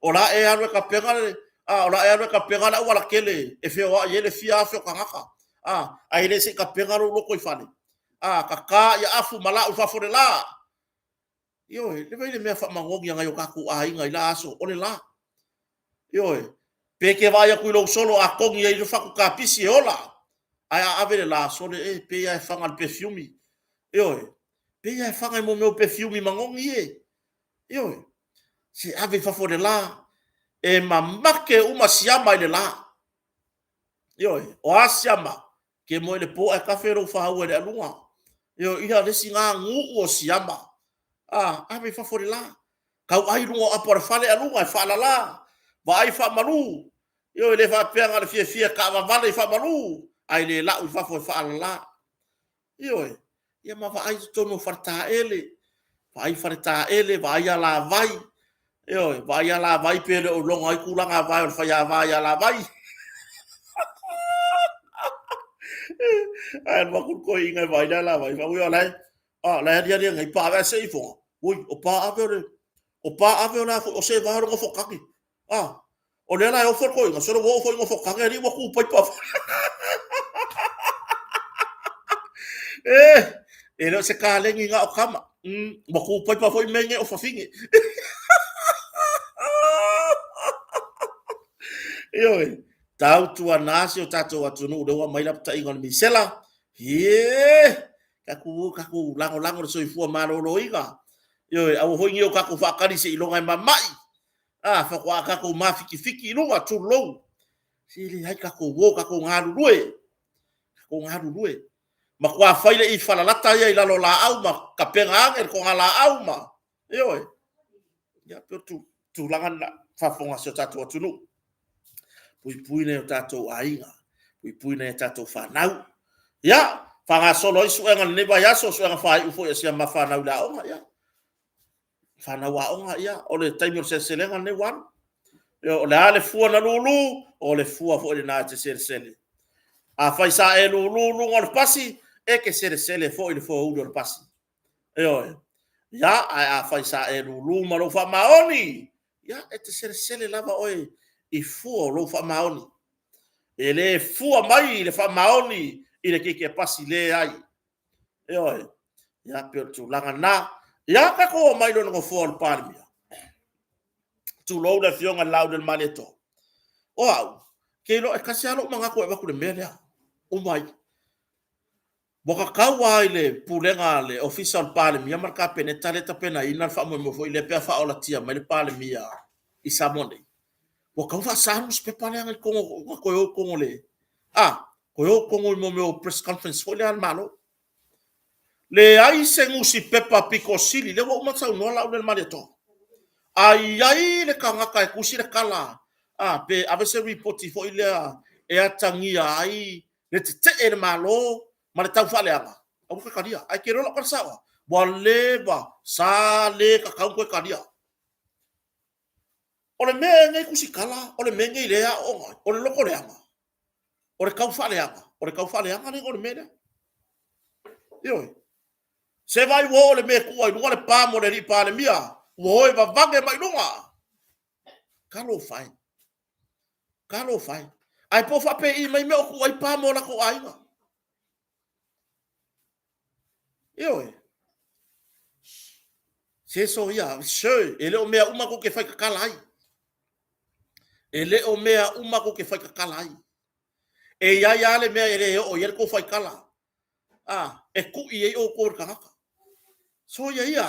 O le a e alu e tapena le, a, o le a e alu e tapena le aualatele e feoai ai le fia afe o tagata, a, ae le se i tapena lou lotoifale. A, tata ia afu ma lau i fafo i le la. Ioe, le vaai i le mea faamanogi a nai o tatou aiga i la aso, o le la. Ioe, pe te vaai atu i lou solo a togi ai le fatu kapisi e ola, ae a ave le la, sole e, pei lava e faga i le pefiumi. Ioe, pei lava e faga i mea o pefiumi manogi e. Ioe, se ave i fafo i le la, e mamake uma siama i le la. Ioe, o a siama? Ke moe i le po ae tafe lou faua i le aluga. Ioe, ia le isi na nuu o siama. A, ave i fafo i le la. Tauai i luga o apo a le fale aluga e faalala, vaai faamalu. Ioe, le faapea na o le fiafia e taavavale i faamalu, ae le lau i fafo e faalala. Ioe, ia ma vaai i totonu o faletaele, vaai faletaele, vaai alavai, ioe, vaai alavai pe le o iloga ai tulaga vae o le faiava i alavai. Ae alu atu le toeaina e vaai le alavai, fai ui o la e, a, la e aliali ane ai pa ave, ae see ifoga, ui, o pa ave o le, o pa ave o le a foi, o sevae o le nofotane. A, o lea la e ofo le toeaina, sole ua oo foi i nofotane, alii ua tu paipa. E, e le o se kalegi na o tama. Ua tu paipa foi mea nei o fafine. Ioe, tautuana si o tatou atunuu lea ua aumai lapataiga o le misela. Ie, tatou o tatou lagolago le soifua maloloina. Ioe, aua foi ne i o tatou faatali seiloga e mamai. A, faatoa tatou mafitifiti i luga, tulou. Se leai, tatou o, tatou galulue, tatou galulue. Matua fai le ifalalata ia i lalo o laau ma tapena ane le togalaau ma, ioe. Ia, pei o le tulaga lena, faafofoga a si o tatou atunuu. Puipui nai o tatou aiga, puipui nai a tatou fanau. Ia, faagasolo ai suega i lenei vaiaso, suega faaiu foi a si a ma fanau i le aoga, ia. Fanau aoga, ia, o le taimi o le seleselega lenei ua alu. Ia, o le a le fua na lulu, o le fua foi lena e te selesele. Afai sa e lulu luga o le pasi, e te selesele foi i le foeuli o le pasi. Ioe. Ia, ae afai sa e lulu ma lou faamaoni, ia, e te selesele lava oe i fua o lou faamaoni. E le fua mai le faamaoni i le keikepasi, leai. Ioe. Ia, pei o le tulaga lena. Ia, tatou oo mai loa i le nofoa o le Palemia. Tulou le Afioga i le Laaulialemalietoa. O au, ke iloa e tasi lava lou manatu e avatu i le mea lea. Uma ai. Ua tatau lava i le pulega a le Ofisa o le Palemia ma le Kapeneta lea e tapenaina le faamoemoe foi lea pe a faaolatia mai le Palemia i Samoa nei, ua tatau ona faasa le nusipepa lea na i totonu, na toe o i totonu o le, a, toe o i totonu i mea o press conference foi lea a le Malo. Leai se nusipepa pito sili, lea ua uma ona saunoa Laaulialemalietoa. A i ai le tagata e tusi le tala, a, pe ave se ripoti foi lea e atagia ai le tetee i le Malo ma le taufaaleaga, aua toe talia. Ae te iloa lau tala sao, ua leva, sa le tatau ona toe talia. O le mea ea nei tusitala, o le mea nei lea e aooga ai, o le loto leaga, o le taufaaleaga, o le taufaaleaga lea o le mea lea. Ioe. Se vai ua oo le mea e tuu ai luga le pa mo le alii Palemia, ua o e vavage mai luga. Talofa e. Talofa e. Ae po o faapei mai mea o tuu ai pa mo latou aiga. Ioe. Se soia, sir, e le o mea uma kou te whaikakala ai. E le o mea uma kou te whaikakala ai. E iai a le mea e le oo i ai le kou whaikala. A, e kuʻi ai ʻoukou e le kanaka. Soia ia,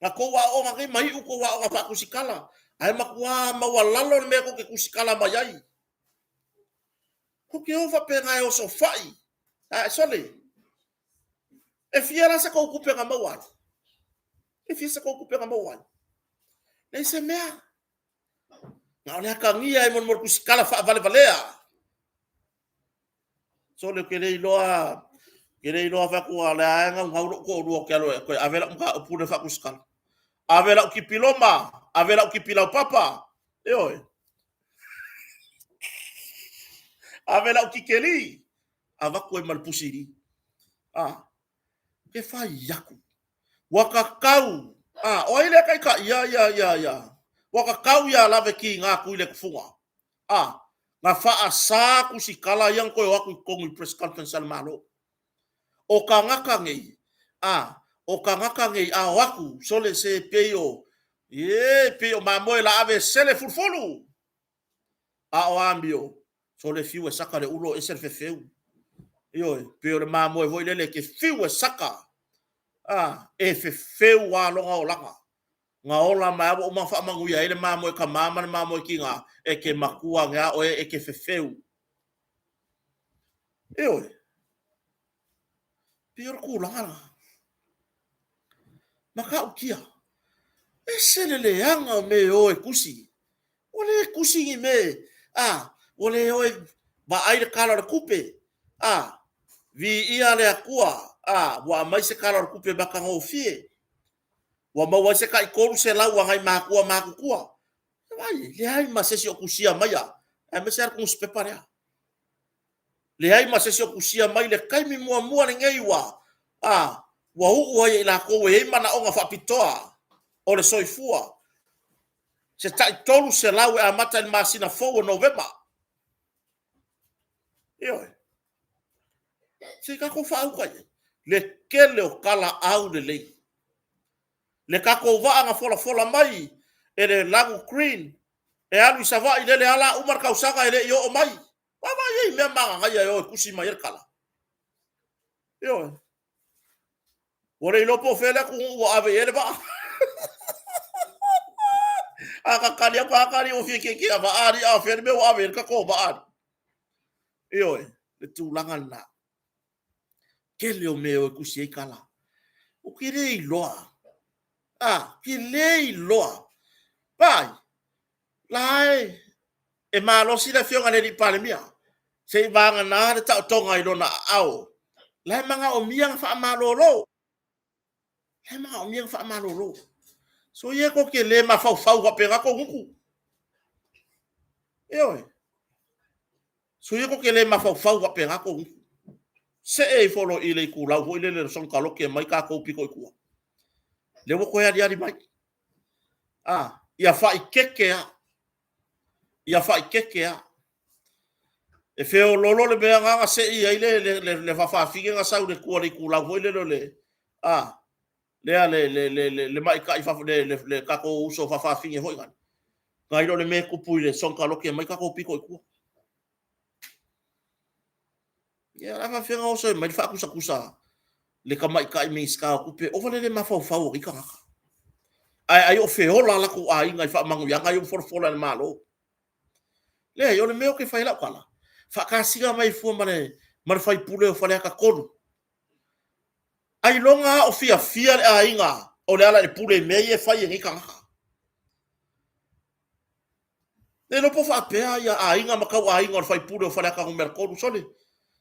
na kou aoaoga nei ma iʻu kou aoga faakusikala, ae makuā maualalo le mea kou te kusikala mai ai. Kou te o faapena e osofaʻi, ae sole, e fia la sa kou tupe na maua ai? E fia sa kou tupe na maua ai? Leai se mea. Na o le atagia e molemole kusikala faavalevalea. Sole ou te le iloa, ke le iloa fai atu a o lea lava e naunau lou toalua ou te alu e toe ave lau mataupu lea faatusitala. Ave lau tipiloma, ave lau tipilaupapa, ioe. Ave lau titeli, avatu ai ma le pusili. Ah, ke fai aku. Ua tatau, ah, o ai lea taitaia ia, ia, ia. Ua tatau ia lave kiga atu i le tufuga. A, na faasa tusitala ia na toe o atu i totonu i press conference a le Malo. O tagata nei, a, o tagata nei a o atu, sole se pei o, ie, pei o mamoe laave e sele fulufulu! A o amio, sole fiu e saka le ulo ese le fefeu. Ioe, pei o le mamoe foi lele e te fiu e saka, a, e fefeu lava lona olaga. Na ola mai a ua uma ona faamanuia ai le mamoe tama ma le mamoe tina, e te matua ane a oe e te fefeu. Ioe. Pei o le tulaga lena. Matautia. Ese le leaga o mea e o e tusi. Ua le tusi ni mea, a, ua le o e vaai le Tala o le Tupe, a, viia le Atua, a, ua aumai se Tala o le Tupe matagofie. Ua maua ai se tai 300 a nai matua matutua. Vaai, leai ma se isi o tusia maia, aemaise lava le nusipepa lea. Leai ma se isi o tusia mai le taimi muamua lenei ua, a, ua uu ai e i latou e i ai manaoga faapitoa o le soifua, se tai 300 e amata i le masina fou o Novema. Ioe. Se i tatou faauta i ai le tele o tala aulelei. Le tatou vaa na folafola mai e le Lagu Green e alu i Savaii lele ala uma le tausaga e le i oo mai. Vaavaai ai i mea mananaia e o e tusi mai ai le tala. Ioe. Ua le iloa po o fea le atunuu ua ave i ai le vaa. A ka tali atu, a tali ua fia kiekie vaa alii, a o fea le mea ua ave i ai le tatou vaa alii. Ioe, le tulaga lena. Tele o mea e o e tusi ai tala. Ou te le iloa. A, te le iloa. Vaai, la e, e malosi le afioga i le alii Palemia, se i vagana le taotoga i lona aao. La e manaomia na faamalolo. La e manaomia na faamalolo. So ia tou te le mafaufau faapena tou gutu. Ioe. So ia tou te le mafaufau faapena tou gutu. See ifo loa i le itulau foi lele o le sonitaloki e aumai tatou pito i tua. Lea ua toe aliali mai. Ah, ia faaikeke lava. Ia faaikeke lava. E feoloolo le mea na na sei ai le, le, le, le fafafine na sau le tua le itulau foi lele o le, a, lea le, le, le, le, le maita'i le, le, le tatou uso fafafine foi nai. Nai lo le mea e tupu i le sonitaloki e aumai tatou pito i tua. Ia, la faafefea ona oso mai le faatusatusa le tamaitai Minisita o Tupe, ova le le mafaufau o nei tagata. Ae ai o feola latou aiga i faamanuiaga ia ua folafola e le Malo. Leai, o le mea ou te fai ai lau tala, faatasiga mai fua ma le, ma le faipule o Faleata 3. Ailoga lava o fiafia le aiga o Lealailepule i mea ia e fai e nei tagata. Le iloa po o faapea ia aiga ma tauaiga o le faipule o Faleata Nu.3, sole,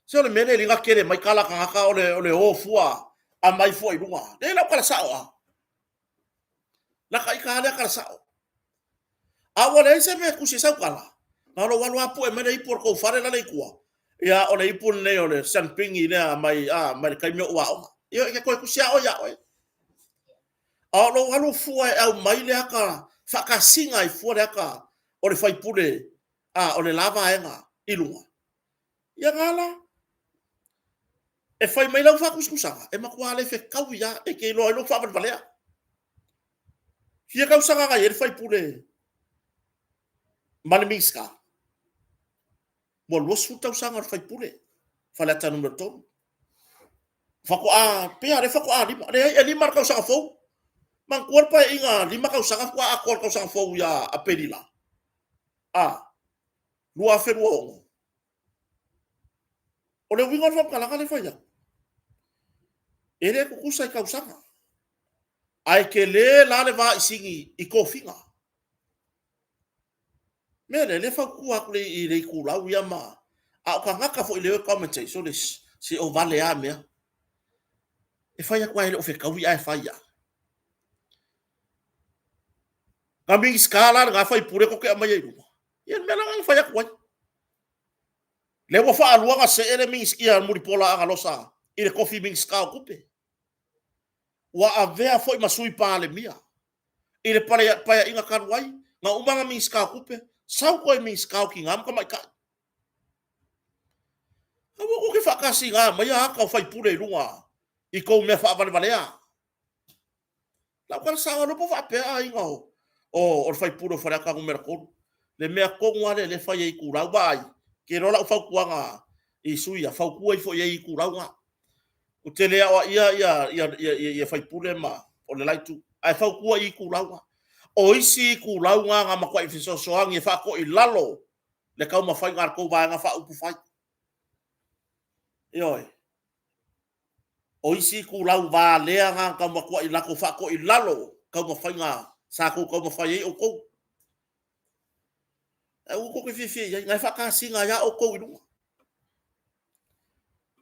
se o le mea lea e liga tele mai tala a tagata o le, o le o fua aumai fua i luga. Leai lau tala sao a. Laka ita lava lea tala sao. A ua leai se mea e tusi ai sau tala, na o lou alu lava pue mai le ipu o le tou fale lale i tua. Ia, o le ipu lenei o le Sunpingi lea mai, a, mai le taimi o ou aoga. Ia, e te toe tusi lava oe ia oe. A o lou alu fua e aumai le ata faatasiga ai fua le ata o le faipule a o le la vaega i luga. Ia na la. E fai mai lau faatusatusaga, e matua le fetaui lava, e te iloa ai lou faavalevalea. Fia tausaga na i ai le faipule ma le Minisita? Ua 20 tausaga o le faipule, Faleata Nu.3. Faatoa, pei lava o lea faatoa 5, leai e 5 le tausaga fou. Manatua le Paeaiga 5 tausaga faatoa atoa le tausaga fou ia Aperila, a, 2026. O le uiga o le faamatalaga lea e fai atu, e le tutusa i tausaga, ae tele la le va i sini i tofiga. O le mea lea, o lea e fautua atu i le itulau ia ma... A o tagata foi e commentate, sole, se o vale lava mea. E fai atu lava e le o fetaui ae fai lava. Na Minisita la lena faipule tou te aumaia i luga? Ia o le mea la lena na fai atu ai. Lea ua faalua ona see le Mulipola Anarosa i le tofi Minisita o Tupe. Ua avea foi ma Sui Palemia i le Paeaiga talu ai, na uma ona Minisita o Tupe, sau toe Minisita o Tina ma Tamaitai. Aua tou te faatasiga maia ata o faipule i luga i tou mea faavalevalea. Lau tala sao lava, e le iloa po o faapea aiga o le sui usufono o Faleata Nu.3. Le mea tonu lava lea o lea e fai e Itulau. Vaai, ou te iloa lau fautuaga i sui usufono ia, fautua ifo i ai i Itulau na. Ou te le aoaia ia sui usufono ma o le la Itu, ae fautua i Itulau na. O isi itulau na na matuai fesoasoani e faatoilalo le taumafaiga a le tou Vaega Faaupufai. Ioe. O isi itulau valea na na matuai latou faatoilalo taumafaiga sa outou taumafai ai outou. Ae aua tou te fiafia i ai, o na e faatasina ai lava outou i luga. O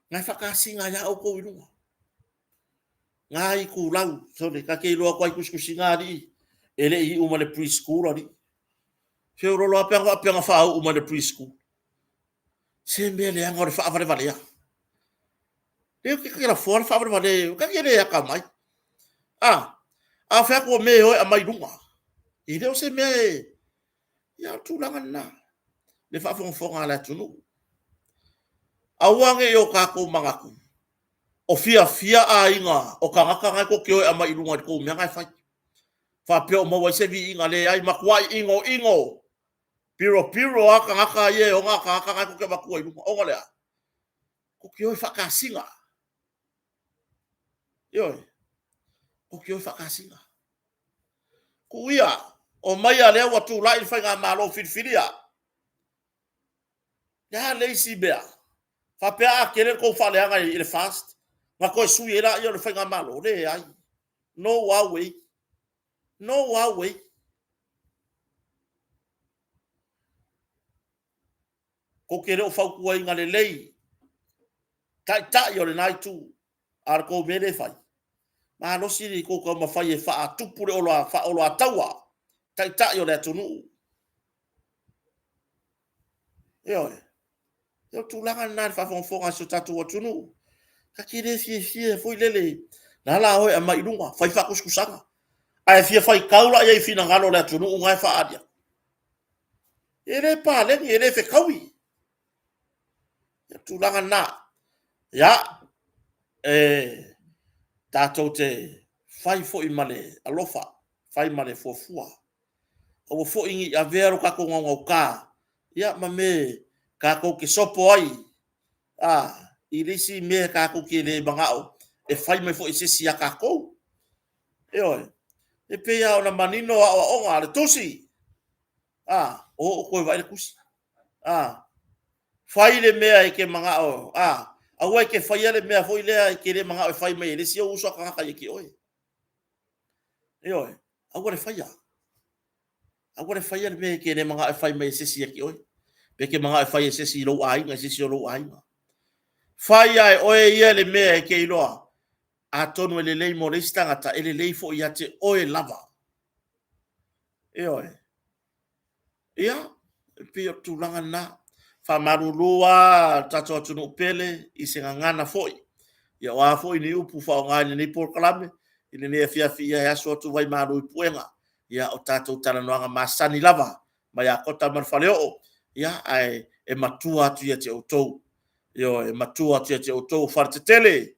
na e faatasina ai lava outou i luga. Na itulau, sole, ta te iloa atu lava i tusitusiga a alii, e le i iu ma le pre-school alii. Feoloolo lava pe ana faapea na faauu mai le pre-school. Se mea leaga o le faavalevalea. Lea ou te lafoa le faavalevalea, ta te le atamai. A, a fai atu o mea e o e aumai i luga, e le o se mea e... Ia o le tulaga lena, le faafogafoga a le atunuu. Aua ne i o tatou manatu o fiafia aiga o tagata na tou te o e aumai i luga i le tou mea na e fai, faapea o maua ai se viiga. Leai, matuai inoino, piropiro lava tagata ia e ona tagata na tou te avatua i luga. Ona o le a? Tou te o e faatasina. Ioe, tou te o e faatasina. Tuu ia, omaia lea ua tulai le faigamalo filifilia. Le a le isi mea? Faapea a tele le tou faaleaga i le FAST ona toe sui ai lea o le faigamalo? Leai. No way. No way. Tou te le o fautuaina lelei taitai o lena itu, a o le tou mea lea e fai, malosi le tou taumafai e faatupu le faaoloataua taitai o le atunuu. Ioe. O le tulaga lena i le faafogafoga a si o tatou atunuu. Ta te le fiafia foi lele, la la o e aumai i luga, fai faatusatusaga. Ae fia faitau la i ai i finagalo o le atunuu na e faaalia. E le paleni, e le fetaui. O le tulaga lena. Ia, e tatou te fai foi ma le alofa, fai ma le fuafua. Aua foi ne i avea lo tatou gaugauta ia, ma mea tatou te sopo ai a, i le isi mea tatou te le manao e fai mai foi e se isi ia tatou. Ioe. E pei lava ona manino aoaoga a le Tusi, a, o oo toe vaai le Tusi. A, fai le mea e te manao, a, aua e te faia le mea foi lea e te le manao e fai mai e le isi ou uso a tagata ia te oe. Ioe, aua le faia. Aua le faia le mea e te le manao e fai mai e se isi ia te oe. Pe te manao e fai e se isi i lou aiga, i se isi o lou aiga. Fai lava e oe ia le mea e te iloa. Atonu e lelei mo le isi tagata, e lelei foi ia te oe lava. Ioe. Ia, e pei o le tulaga lena. Faamalulu lava le tatou atunuu pele i se gagana foi. Ia o a foi ni upu faaaoga i lenei polokalame, i lenei afiafi, ia e aso atu vaimalu i puega. Ia o tatou talanoaga masani lava mai ia Kota ma le Faleoo, ia ae e matua atu ia te outou. Ioe, e matua atu ia te outou o Faletetele,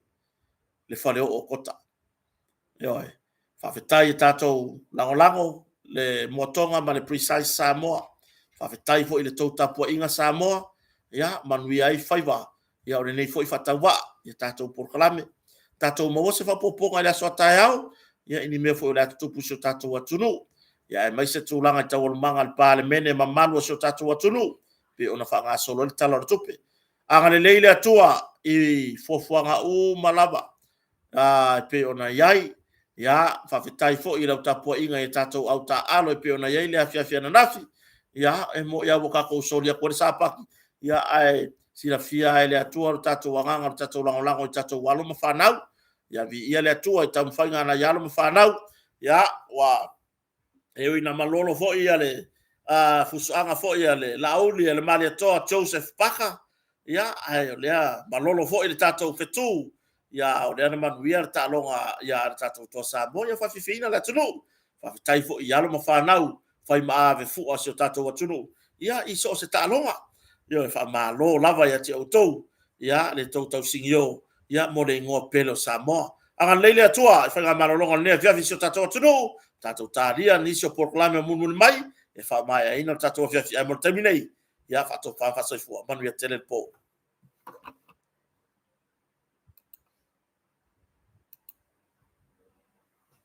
le Faleoo o Kota. Ioe. Faafetai i tatou lagolago le Moatoga ma le Precise Samoa. Faafetai foi i le tou tapuaiga Samoa, ia manuia ai faiva ia o lenei foi faatauvaa i tatou polokalame. Tatou maua se faaopoopoga i le aso a taeao, ia i ni mea foi o le a tutupu i si o tatou atunuu, ia aemaise tulaga i taualumaga a le Palemene mamalu o si o tatou atunuu, e pei ona faagasolo ai le Tala o le Tupe. Agalelei le Atua i fuafuaga uma lava e pei ona i ai. Ia, faafetai foi i lau tapuaiga i tatou au taaalo e pei ona i ai le afiafi ananafi. Ia, e moni lava ua tatou soli atu ai le Sapatu, ae silafia lava e le Atua lo tatou agaga o le tatou lagolago i tatou alo ma fanau. Ia viia le Atua i taumafaiga a nai alo ma fanau. Ia, e ui ina malolo foi le fusuaga foi a le Laauli a le Malietoa Joseph Parker, ae o lea malolo foi le tatou fetu, a o lea na manuia le taaloga a le tatou Toa Samoa. Ia faafiafiaina le atunuu. Faafetai foi i alo ma fanau faimaave fua a si o tatou atunuu i so o se taaloga. Ioe, faamalo lava ia te outou le tou tausinio mo le igoa pele o Samoa. Agalelei le Atua i faiga malologa o lenei afiafi i si o tatou atunuu, tatou talia nisi o polokalame mulimuli mai e faamaeaina le tatou afiafi. Ae mo le taimi nei, ia faatofa ma faasoifua. Manuia tele le po.